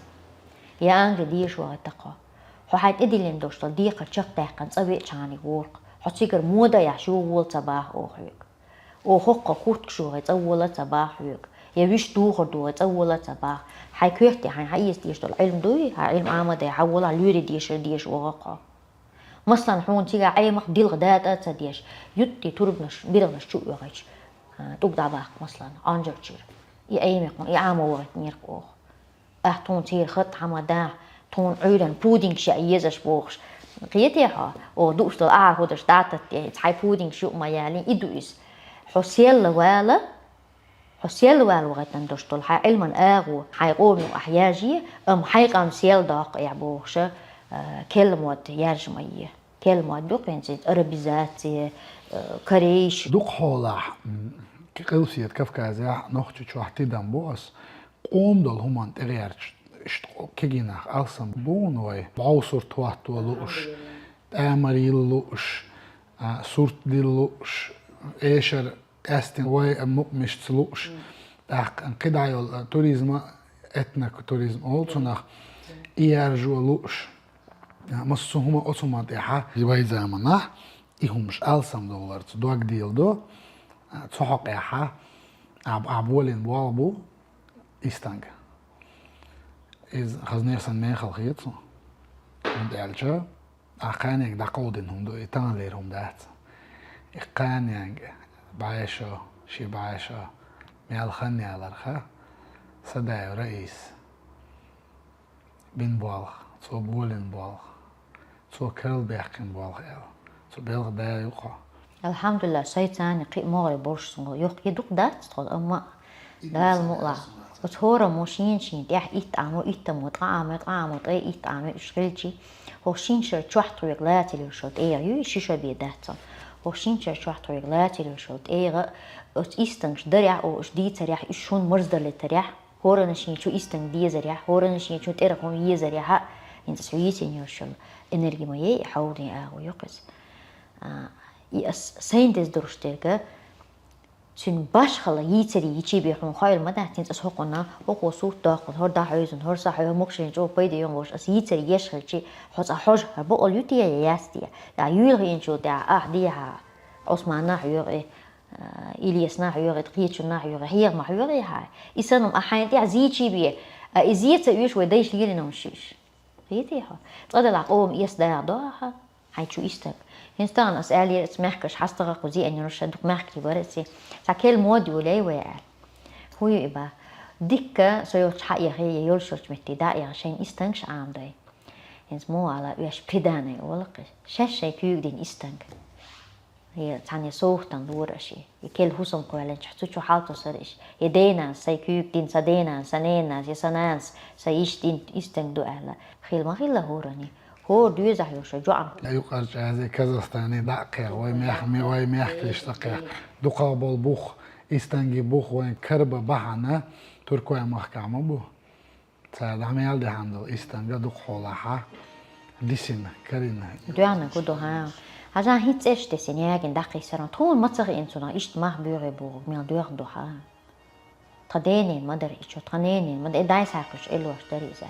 я Англи дезаш вахийтахь хьо. Хьо хьайн тӀедиллина долуш долу декхар чекхдаьккхина цӀа веачхьана воху. Хьо цигара мода яхьаш юха вола ца баха оха хьоьга. Оха хӀокху курткаш йохий цӀа вола ца баха хьоьга, я вуьш духар дохий цӀа вола ца баха. Хьайн коьрте хьайн хьаэца дезаш долу Ӏилма дуй, хьан Ӏилма Ӏамаде, хьан волахь лоьрий дешар деша вогӀу хьо. Масалан, хьуна цигахь Ӏемах дилха датӀа а ца деш, юттий турбанаш, биргӀанаш чу а оьхуьйтуш, а, тӀуг дӀабаккха, масалан, Ӏанжарчуьра. И Ӏемах, и Ӏамо вахийтинера оха. Ахь тхуна церан хатта хьама дахь, тхуна Ӏуьйранна пудингаш яа езаш бохуш. Кхетий хьо? Оха дууш долу ахьар хӀударш дӀататтехь, цхьа пудингаш юкъа ма ялий, и ду иза. Хьо сел вала, хьо сел вала вахийтина долуш долу хьайн Ӏилман агӀо, хьайн къоме ахь яжае, амма хьайн къам сел доккху ахь бохуша, а, керла мотт яржа ма е. Керла мотт ду хӀинца арабизация, а, корейш. Дукха хьолахь, м, Къилбаседа Кавказехь, Нохчийчохь тидам бу ас, къоман долу хӀуманна тӀегӀерташ, иштта кегий нах алсам бу вай. БӀов сурт хӀотто лууш, тӀамар йилла лууш, а, сурт дилла лууш, эшар къаьстина вай мукъамашца лууш, тӀаккха кхидӀа йолу, а, туризма, этнокуризм олу цунах, и яржо лууш, а, массо а хӀума оцу хӀуманна тӀехьа вай заманахь и хӀумаш алсам довларца дог дийла до, а, цу хьокъехьа, а, а болийна болх бу, Истанг. Иза хазне сан мехала хета суна. ХӀунда аьлча, а кханенга дӀакховдина хӀума ду, и таханлера хӀума дац. И кханенга бӀешо, ши бӀешо, мел хан яларха, Садаев Раис бина болх, цо болийна болх, цо карла баьккхина болх аьлла, цу белхан да ю кхо. Алхьамдулиллах, сайца кхин а могӀаре болуш суна йоккха дукха дац тхо, амма Дала мукълахь. Оцу хӀораммо шена-шена тӀехь итт Ӏамо, иттаммо ткъа Ӏамо, ткъа Ӏамо, ткъе итт Ӏамо уьш хилчи, хӀокху шина шарахь чохь тхоьга лацар йолуш йолу тӀегӀа ю, ши шо бен дац цунна. ХӀокху шина шарахь чохь тхоьга лацар йолуш йолу тӀегӀа, оцу истангаш дарехь, оха уьш дийцарехь, уьш шуна марздан летарехь, хӀоранна шен чу истанг дезарехь, хӀоранна шен чу тӀера хӀума езарехь, хӀинца ас хьо йийцина йолуш йолу энерги ма ей, и хьоврийн агӀо ю-кх иза. А, и ас сайна деза долуш дерг, цуьнан башхалла йийцаре йичий бен хьуна хойла ма дац, хӀинца ас хӀокхунна, хӀокхо сурт доккхуна, хӀора дӀахьевзина, хӀора схьахьоьху, мукъа шайна чӀогӀа пайде йолуш, ас йийцаре еш хилчи, хьо цкъа хьожа, хӀара бакъалла ю те я яц те? ТӀаккха юьйлахиначул тӀаьхьа ахь дехьа, Ӏусманна а хьоьху и, Ильясна а хьоьху и, кхечунна а хьоьху и, хьеха ма хьоьху и хьан? И санна ахь хьайна тӀехь зийчий бен, а, и зе ца оьшу вай дайша лелийна хӀумнаш ю уьш. Кхетий хьо? Цкъа делахь къоман эс дагӀа до ахьа, хьайн чу истанг. ХӀинца тахана ас аьллера, аса мехкаш хьастагӀа кху зиъаннаш, дукха мехкарий бара аса. Цхьа керла мода йолий вай аьлла. ХӀун ю и бан? Дикка со йолчу хьаэхий, я йолуш йолчу метте дӀаэхий, шайна истангаш Ӏамадой. ХӀинца муха ала, оьш приданое олу-кх иза. Шаьш шайн куьйга дина истанг. Я цхьана я совгӀатана лора аша и. И керла хӀусам кхоьллинчохь цу чу хьалцо сара иша. Я ден-нанас сайн куьйга дина, сан ден-нанас, сан ненан нанас, я сан нанас сайн йиша дина истанг ду аьлла. Хила ма хилла хӀоранна. ХӀора доьзахь йолуш жоьӀна. Юккъерчу Ази, Казахстане дӀа а кхех, вай мех-, вай мехкаршца кхех. Дукхах болу бух, Истанги бух вайн карабан бахьана, туркойн махкахь ма бу. Цара дӀа мел дехьана долу Истанга дукхахьолахьа дисина, карина. ДоьгӀна гу ду, хӀа. Хьажа хӀинца цӀераш тесина ягина дӀакхийсаран. Тхуна ма ца хиъна цунах иштта мах боьгӀий бохург мел доьгӀна ду, хьа. Тхан денин ма дара и чо, тхан ненин ма дара, и дайса кхуьш, и лош дара иза.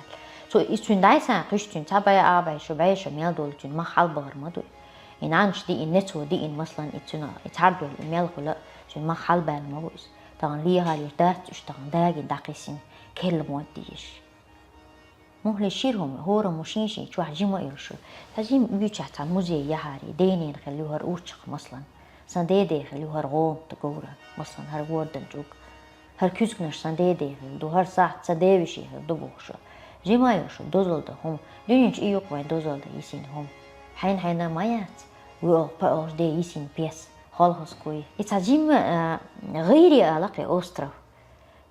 Цо, и цуьнан дайса кхуьш, цуьнан цхьа бай а бай, шу бай, шу мел долу цуьнан мах хьалабахар ма ду. И нанаш диъна, нецо диъна, маслан, и цуьнан, и цхьаьрдолу, и мел хуьла, цуьнан мах хьалабаьлла ма бу иза. Тахана лехьар еш дац уьш, тахана дагина дӀакхиссина, керла мотт дезаш. Муххале шира хӀума, хӀора хӀума шен-шен чохь жима а йолуш. Цхьа жима буьйчехь цхьа музей яхьаре, денин хила ю хӀара урчакх, маслан. Сан деден хила ю хӀара гӀомта говра, маслан, хӀара вордан чӀуг. ХӀара куьзганаш сан деден хила ду, хӀара сахьт сан девешин хила ду бохуш. Жима а йолуш, дозалла дан хӀума. Дуьнен чу и юкъа вайн дозалла дан йисина хӀума. Хьайна-хьайна ма яц, вуьалгӀа-паалгӀа де йисина пес, холхазкуй. И цхьа жимма, а, гӀайре ала кхин остров.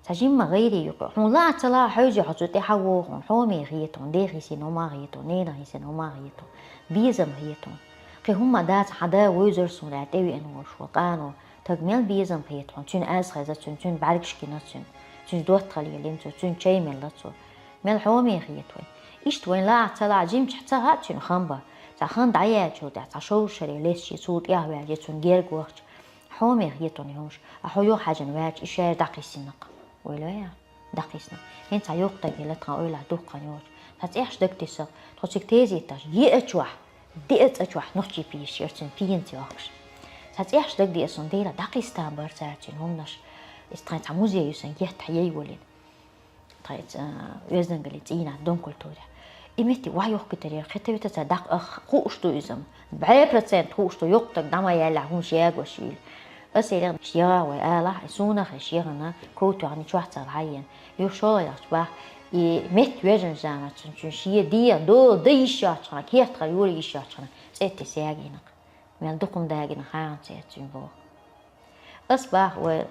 Цхьа жимма гӀайре юкъа. Хьуна лаа ца лаа, хьовзий хьо цу тӀе, хьан вогӀу хьуна, хьоме хетон, де хесина хӀума хетон, ненан хесина хӀума хетон, безам хетон. Кхин хӀумма дац, хьан да вевзар суна, тӀевеана волуш ву къано. Таг мел безам хета хьуна, цуьнан аз хеза цуьнан, цуьнан бӀаьргаш гина цуьнан, цуьнца доттагӀалла елла цо, цуьнца чай мелла цо. Мел хьоме хета вайн. Иштта вайн лаа ца лаа, жимчохь ца хаьа цуьнан хам бан. Цхьа хан дӀаяьллачул тӀаьхьа цхьа шовзткъа шаре лесчи цул тӀехь ваьлча, цунна герга вахча, хьоме хетон хӀумаш, а хьо юха хьаьжна ваьлча, и шаьш дӀакхиссина-кх. Ойла вай ахь, дӀакхиссина. ХӀинца цхьа йоккха даг елла тхан ойлахь дуккха хан йоцуш. Цхьа цӀехьаш дагадисса, тхо цига тезеташ, еа чохь, деа цӀа чохь нохчий пийсаш яра цуьнан пенсий йохкуш. Цхьа цӀехьаш дагадеа суна, дера, дӀакхиссина бара цара цуьнан хӀуманаш. Иза тхайн цхьа музей ю сан геттахь яй волийна. Тхайца, а, оьздангаллин цӀийнахь, Дом культуры. И метте вай йохкуьйтар яра, кхетавита ца даккха, ах, хууш ду иза-м. БӀе процент хууш ду, йоккха даг дӀа ма яьллахь, хӀумаш ягош вийла. Аса элира, яха вай алахь, и суна хеш яхана, ков тоьхна чохь ца лхьайена. Юха шолгӀа яхча бах, и метта вежан заманца цуьнан шен ден, дола дан йиш йоцчу хана, кертахара йола йиш йоцчу хана, цӀе тесна ягийна-кх. Мел дукха хӀума дагийна хьан цӀе цуьнан боху. Ас бах вай,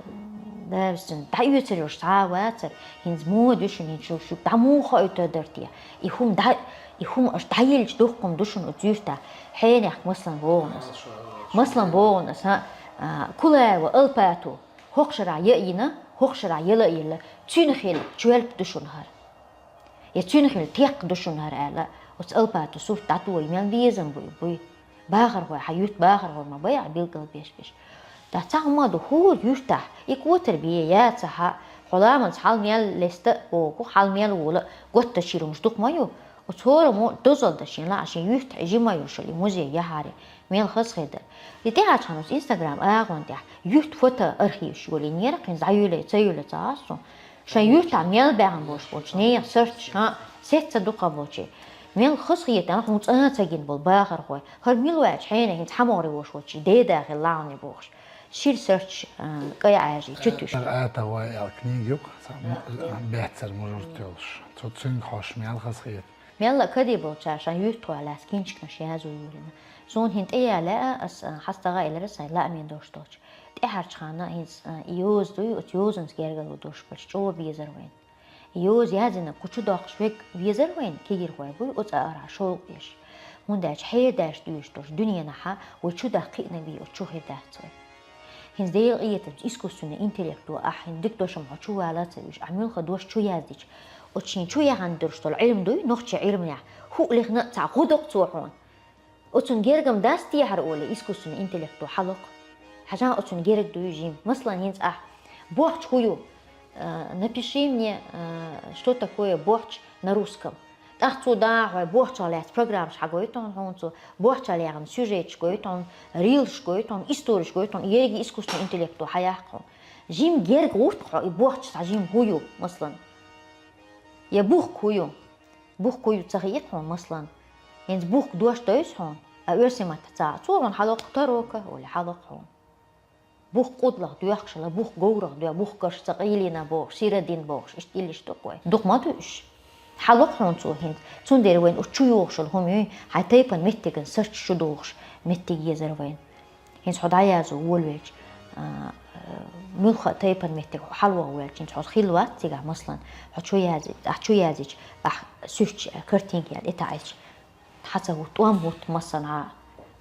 Дала цуьнан дӀаоьцур йолуш цхьа а вацара, хӀинца муха ду шуна, хӀинца шу, шу дӀа муха хоуьйтур дара те? И хӀума дӀа, и хӀума аша дӀаелча дуккха хӀума ду шуна оцу юьртахь, хьенех, маслан, боху ас. Маслан, боху ас, хӀа, а, Кулаева Алпату, хӀокху шарахь яа йина, хӀокху шарахь яла а елла, цуьнан хила чоьлп ду шуна хӀара. Я цуьнан хила текх ду шуна хӀара аьлла, оцу Алпату сурт дӀатоха, мел безам буй, буй. Бахархой, хьан юьрт бахархой ма бай ахь билггал беш-беш. Ткъа цхьа хӀума ду, хӀора юьртахь, и котар бе, я ца хьа, хьо ламанца хьал мел леста а боху, хьал мел вола а, готта ширумаш дукха ма ю. Оцу хӀораммо дозалла дан шен лаа, шен юьртахь жима йолуш йолу и музей яхьаре, мел хазахетар. И тӀаьхьарчу ханна оцу Instagram агӀон тӀехь юьрт фото архиваш йолийнера, кхин зӀе йолу, ца йолу ца гӀаш цунна. Шайн юьртахь мел баьхна болуш болчу нехан сурташ, хӀа, сецца дукха болчий. Мел хазахета, хӀума цӀа а ца гина болу бахархой. ХӀара мила ваьлча хьенех хӀинца хьан могӀаре волуш волчий, деда хила лахьане бохуш. Шира сурташ, а, кӀай Ӏаьржий, чу туьйш. Ара ата вай аьлла книга юкъа, цхьа м-, беццара мужурт йолуш. Цу цуьнга хьош мел хазахета. Мелла а кадий болчара шайн юьртахой лаьцна кинчканаш язо йолийна. Суна хӀинца тӀе яа лаьа, ас, а, хьастагӀа а элира сайн лаамийн дош долчу. ТӀаьхьарчу ханна хӀинца, а, и йоза дуй, оцу йозанца гергарло долуш болчу чӀогӀа безара вайна. И йоза яздина кху чу доккхуш верг везара вайна, кегийрхой буй, оцу арахь шовкъ еш. ХӀунда аьлча хьедаьржа дуьйш долуш дуьненахьа вай чу даха кхиъна бий, оцу чу хир дац вай. ХӀинца Делан къинхетамца искусственный интеллекто ахь хӀинца дика дош-м хьо чу вала а ца вуьйш, ахь муьлхха дош чу яздича, оцу шен чу яхана долуш долу Ӏилма дуй, нохчийн Ӏилманехь, хӀуъа лихна а цхьа гӀо до-кх цо хьуна. Оцунна герга-м дац техьар олий, искусственный интеллекто хьалокху. Хьажа оцунна герга дуй жим. Маслан, хӀинца ахь: «Бохч хӀун ю? Э, напиши мне, э, что такое бохч на русском». ТӀаккха цо дӀа хьой бохчах лаьцна программаш хьагойту хьуна, хьуна цо бохчах лаьцна сюжеташ гойту хьуна, рилсаш гойту хьуна, историш гойту хьуна, ерриге искусственный интеллекто хьаяккха хьуна. Жим герга гӀурт хьо и бохч цхьа жим хӀун ю, маслан? Я бухк хӀун ю? Бухк хӀун ю ца хиъ-кх хьуна, маслан? ХӀинца бухк дош дойсу хьуна, а оьрсийн маттахь ца, цо хьуна хьалокху торока, оли хьалокху хьуна. Бухк къудалах доьхкуш хилла, бухк говрах доьху, бухк карш ца къийлина бохуш, сира дина бохуш, иштта иллиш ду-кх вай. Дукха ма ду уьш. Хьалокху хьуна цо хӀинца. Цундела вайна уьш чу йогӀуш йолу хӀума юй, хьайн тайпан меттиган сурташ чу догӀуш меттиг езара вайна. ХӀинца хьо дӀаязо волавелча, а, муьлхха а тайпан меттиг хьо хьалавогӀа ваьлча, хӀинца хьо хилла вац цигахь, маслан, хьо чу язи-, ахь чу язйича, ахь суьрташ, картинка яьлла, и таӀийча. Тхьаца хӀутту, тӀом хӀутту массанхьа.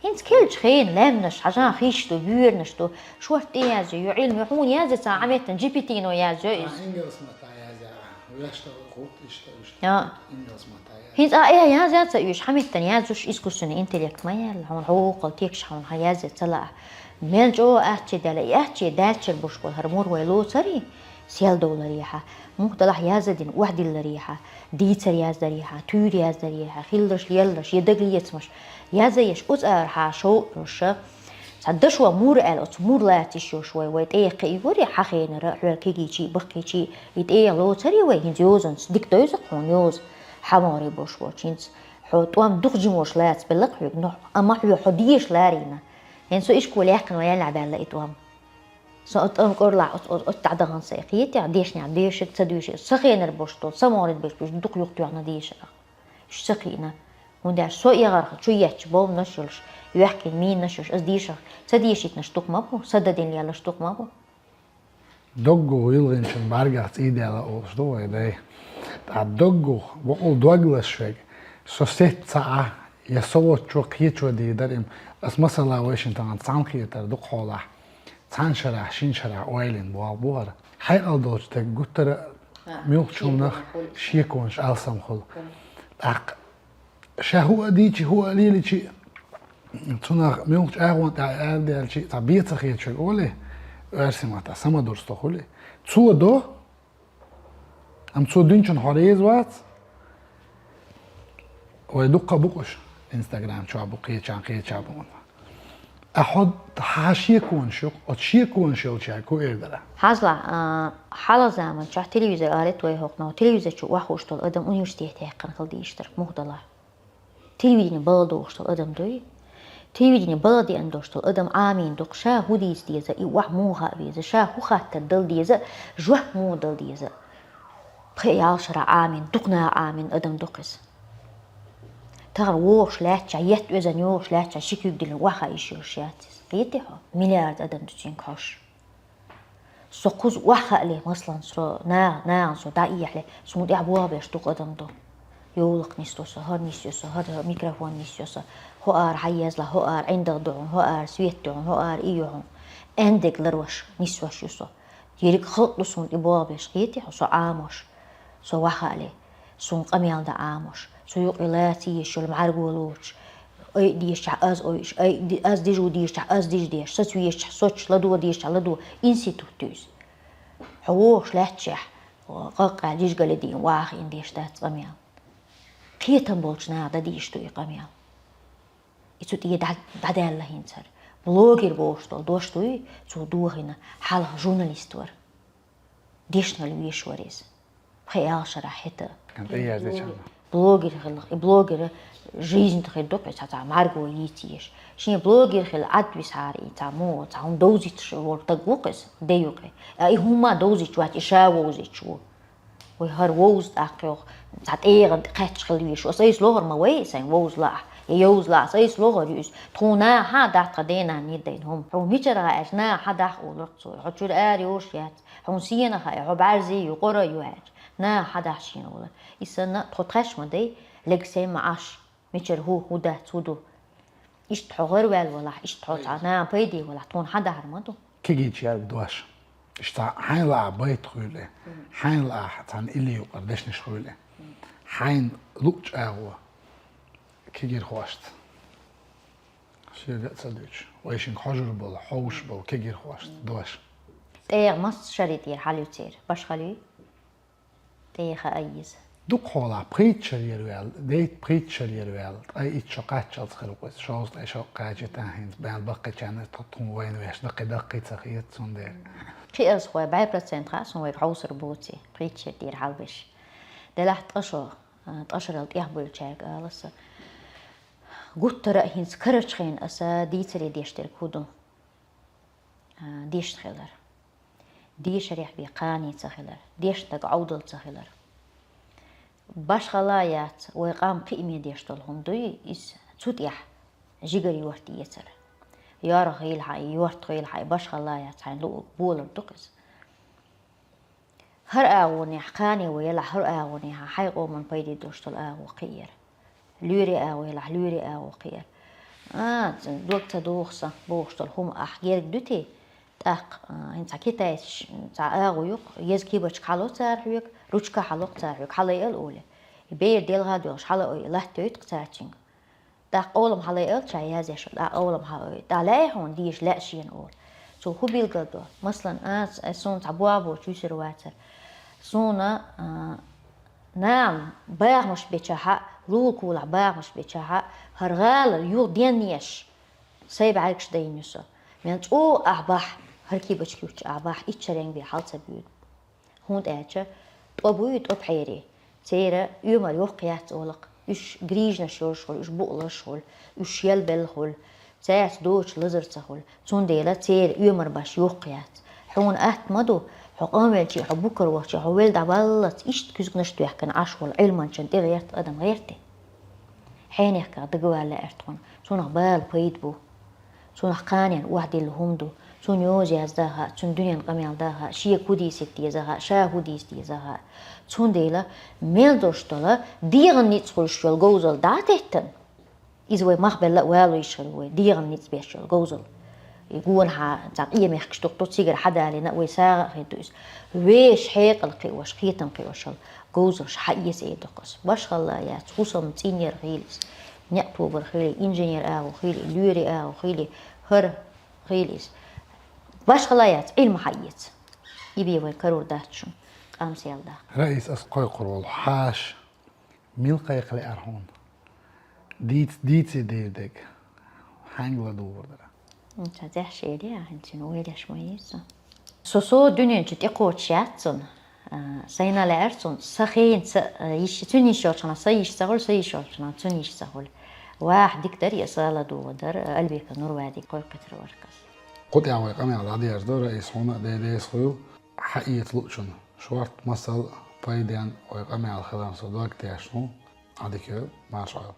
ХӀинца керлачу хенахь лаьмнаш, хьажа хийш ду, боьрнаш ду, шорта тӀеязйо, ю Ӏилма, ю хьуна язйо цхьа Ӏаметта джи пи ти-но язйо иза. А, ингилс маттахь язъян, вешта гӀуллакх иштта, иштта. Я. Ингилс маттахь язъян. ХӀинца а, э, язъян ца уьш, хьаметта язъеш искусственный интеллект ма яьлла, хьуна хьокхал текаш хьуна хьан язъян ца лаахь. Мел чӀогӀа аьтту даьлла, и аьтту даьллачуьра болуш болу хӀара мур вай лоцурий, сел довларехьа, муха далахь яздан дина охьадилларехьа, дийцар яздарехьа, туьйра яздарехьа, хилларш, лелларш, я дагалецамаш, язъеш, оцу арахьа шовзткъа йолуш, цхьа дашо мур аьлла, оцу мур лаца йиш йолуш вай, вай тӀех кхиийгӀури хьан хенара, хьоьга кегийчий, баккхийчий, и тӀех лоцурий вай, хӀинца йозанца, дика довза-кх хьуна йоза, хьан могӀаре болуш болчу хӀинца. Хьо тӀом дукха жимош лаца белла-кх хьоьга, но, амма хьоьга хьо дезаш ларийна. ХӀинца со ишколе яьккхина ваьлла баьлла и тӀом. Со оцу тӀом кӀорлахь оцу, оцу, оцу дӀадахана сайн, кхетий, дешнехь доьшург, ца доьшург, сан хенара болуш долу, сан могӀарера болуш болуш дукха юхатоьхна дешар. Уьш ца кхиъна. ХӀунда аьлча со эгӀархо чу етташ бовнаш йолуш, йоьхкина мийнаш йолуш, аса дешарх ца дешийтинарш дукха ма бу, сан дан дина лелларш дукха ма бу. Доггах йилгӀинчун бӀаьргех цӀий даьлла олуш ду вай дай. Ткъа доггах бакъул дог лазаш верг, со сецца Ӏа, я со воцчо кхечо дийр дара-м, ас масала вайшинна тахана цхьаьна кхетар дукха хьолахь. Цхьана шарахь, шина шарахь ойла йина болх бу хӀара. Хьекъал долчу стеган гуттара а, муьлххачу хӀуманах шеконаш алсам хуьлу. ТӀаккха ша хӀуъа дийчи, хӀуъа леличи, цунах муьлххачу агӀон тӀехь арадаьлчи, цхьа бен ца хеташ верг олий, оьрсийн маттахь самодурство хуьлий. Цо до, амма цо дуьнчун хьо реза вац. Вай дуккха а бу-кх уьш, Instagram чохь бу, кхечахь, кхечахь бу. Ткъа хьо, хьан шеконаш ю-кх, оцу шеконаш йолчаьрга хӀун эр дара? Хьажал, а, хьалха заманчохь телевизор олура вай хӀокхунах, телевизор чу охьахууш долу адам университет яьккхина хила дезаш дара, муха далахь. Телевидени балха дохуш долу адам дуй? Телевидени балха деана долуш долу адам Ӏамийна ду-кх, ша хӀун дийца деза, и охьа муха хаа веза, ша хӀун хаттар дала деза, жоп муха дала деза. Пхи-ялх шарахь Ӏамийна, дукха наха Ӏамийна адам ду-кх иза. Тахана вогӀуш лаьттачохь, етта оьзда йогӀуш лаьттачохь, ши куьг диллина охьахаа йиш йолуш яц иза. Кхетий хьо? Миллиард адам ду цуьнга хьожуш. Со кхуза охьахаале, масалан, со наха, нахана со дӀаэхьале, суна тӀехь болх беш дукха адам ду. Йовлакх нисдо со, хӀара нисйо со, хӀара микрофон нисйо со, хӀо ара хьан езла, хӀо ара ӀиндагӀ ду хьуна, хӀо ара свет ду хьуна, хӀо ара и ю хьуна. Ӏиндерг ларвеш, нисвеш ю со. Ерриг халкъ ду суна тӀе болх беш, кхетий хьо, со Ӏамош, со охьахаале. Суна къамел дан Ӏамош, цу юкъе лаца езаш йолу мӀаьрго лоцуш, айа дезачохь аз айаш, айа ди-, аз дижа дезачохь аз дижа деш, соц везачохь соцуш, ладо дезачохь ладо, институт ду иза. Хьо вогӀуш лаьттачохь, къакъ аьлла, жижигали дийна, ваха ин деш дац къамел. Кхетам болчу наха дан дезаш ду и къамел. И цу тӀе дӀа-, дӀадаьлла хӀинца хӀара. Блогер бохуш долу дош дуй, цо дохийна, хьалха журналист вара. Дешнал веш вара иза. Пхи-ялх шарахь хӀета. КӀанта яздечарна. Блогер хилла, и блогер жизнь хир ду-кх, цхьа, цхьа мӀаьрго йийца езаш. Шен блогер хилла Ӏад висхьара и цхьа муха, цхьа хӀума довзуьйтуш волу стаг ву-кх иза, де ю-кх и. А и хӀумма довзуьйтуш вац, и ша вовзуьйтуш ву. Вай хӀара вовза тӀаккха йоху, цхьа тӀегӀан тӀе кхаьчча хила везаш. Аса айса лохур ма вай, сайн вовза лаахь, я йовза лаахь, аса айса лохур ю иза. Тхуна наха хьан дац тхан денан нидайна хӀума? Хьуна мичара хаьа аьлча, наха хьан дахь олура цо. Хьо чуьра ара йолуш яц. Хьуна сена хаьа, хьо бӀаьрзе ю, къора ю аьлча. Наха хьан дахь шена олура. И санна, тхо тхаьш ма дай, лег сайн ма Ӏаш. Мичара хӀу, хӀу дац, хӀу ду. Иштта хьо гӀараваьлла валахь, иштта хьо цхьа наха пайде валахь, тхуна хьан дахьар ма ду. Кегийчаьрга дош. Иштта хьайна лаахь байт хуьлу, хьайна лаахь цхьана илли юкъара дешнаш хуьлу. Хьайна луъучу агӀо кегирхошца. Шега а ца дуьтуш. Вайшинга хьожур болу, хьовш болу кегирхошца дош. ТӀегӀа массо шаре тӀера хьалуьйцийра. Башхалуьй? ТӀехьа айъиза. Дукха хьолахь пхийтта шарера ваьлла, дейтта пхийтта шарера ваьлла, ткъе итт шо кхаччалц хир ву-кх иза, шовзткъе шо кхачийта хӀинца баьлла баккхийчарна тхо тхуна вайна веш даккхий, даккхий ца хета цундела. Кхиазхой бӀе процент хаьа суна вайга хьовсур боций, пхийтта шарера хьалабеш. Делахь ткъа шо, а, ткъа шарал тӀехбевллачаьрга ала аса. Гуттара а хӀинца карарчу хенахь аса дийцаре деш дерг хӀун ду? А, дешна хилар. Дешарехь бен кхане ца хилар, дешна стаг Ӏовдал ца хилар. Башхалла яц, вай къам кхиаме деш долу хӀума дуй, иза цу тӀехь жигара йорта ецар. ЙоргӀа хила хьайн, йорта хила хьайн, башхалла яц, хьайн луъург болар ду-кх иза. ХӀара агӀонехь, кхане вай ялахь, хӀара агӀонехь хьайн къоман пайде долуш долу агӀо кхиэр. Лоьрий агӀо елахь, лоьрий агӀо кхиар. А, дог ца доху сан бохуш долу хӀума ахь герга дуьтий? ТӀаккха, а, хӀинца китайцаш цхьа агӀо ю-кх, еза кибачка хьало цара хьоьга, ручка хьало-кх цара хьоьга, хьалайал олий. И бер делха а доьлхуш хьалаой, латтойту-кх цаьрчинга. ТӀаккха къолам хьалайал ша язъеш, тӀаккха къолам хьалаой. ТӀаккха лаьий хьуна дезаш лаьа шена олу. Цо хӀун билгалдо? Масалан, ас, ас суна цхьа боху-бохучу вуьсур вацара. Суна, а, нахана бахамаш бечахьа, лулахь-кулахь бахамаш бечахьа, хӀара гӀала юха денъеш, сайн бӀаьргаш дайна ю со. Мел чӀогӀа ахь бахь, хӀара кибачка юьтуш ахь бахь, итт шаренга бен хьал ца буьйлу. ХӀунда аьлча тӀо буй, тӀо пхьери. Церан оьмар йоккха яц олу-кх. Уьш грыжанаш йолуш хуьлу, уьш букъ лозуш хуьлу, уьш шелбелла хуьлу, цаьрца доцуш лазар ца хуьлу. Цундела церан оьмар баш йоккха яц. Хьуна атта ма ду, хьо къанвелчий, хьо букар вахчий, хьо велла дӀаваллалц иштта куьзганаш а доьхкина Ӏаш волу Ӏилманчун тӀе гӀерта адам гӀерти? Хьенехках дагавала лаьара тхуна. Цунах бала пайда бу. Цунах кханенна охьадилла хӀума ду. Цунна йоза яздан хаьа, цунна дуьненан къамел дан хаьа, шега хӀун дийцийта деза хаьа, ша хӀун дийца деза хаьа. Цундела мел долуш долу дегӀан ницкъ хуьлуш йолу говзалла дӀа а теттина, иза вай мах белла а валуьйш хир ву вай, дегӀан ницкъ беш йолу говзалла. И гонахьа цхьа къемехкаш дукха ду, цигара хьадалийна а вай сагӀа а хир ду иза. Вешан хьекъал кхиош, кхетам кхиош йолу говзаллаш хьаэца эр ду-кх ас. Башхалла яц, хӀусамна цӀийнера хили иза, некъ тобар хили, инженер агӀо хили, лоьрий агӀо хили, хӀара хили иза. Башхалла яц, Ӏилма хьаэца. И бен вай карор дац шуна, къамсел даккха. Раиса, ас кхойкхур волу хьаша мила кхайкха лаьара хьуна? Дийца, дийций дийр дерг хьаьнга ладугӀур дара? Ца дехьа шиъ де, ахьа цуьнан ойла еш ма йийцу. Со, со дуьнен чу тӀекхочуш яц цунна. А, сайна лаьара цунна, сан хенца, а, йиш, цуьнан йиш йолчу хана сан йиш ца хуьлу, сан йиш йолчу хана цуьнан йиш ца хуьлу. Ваха дика дара, я аса ладугӀу дара, Альбека Нурвади кхойкхуьйтур вара-кх ас. Кху тӀехь вай къамел дӀадерзадо, Раиса, хьуна а Дела реза хуьлда. Хьаэца луучунна шорта, масал, пайденна вай къамел хиларна со дог тешна ву. Ӏадика йойла, марша Ӏойла.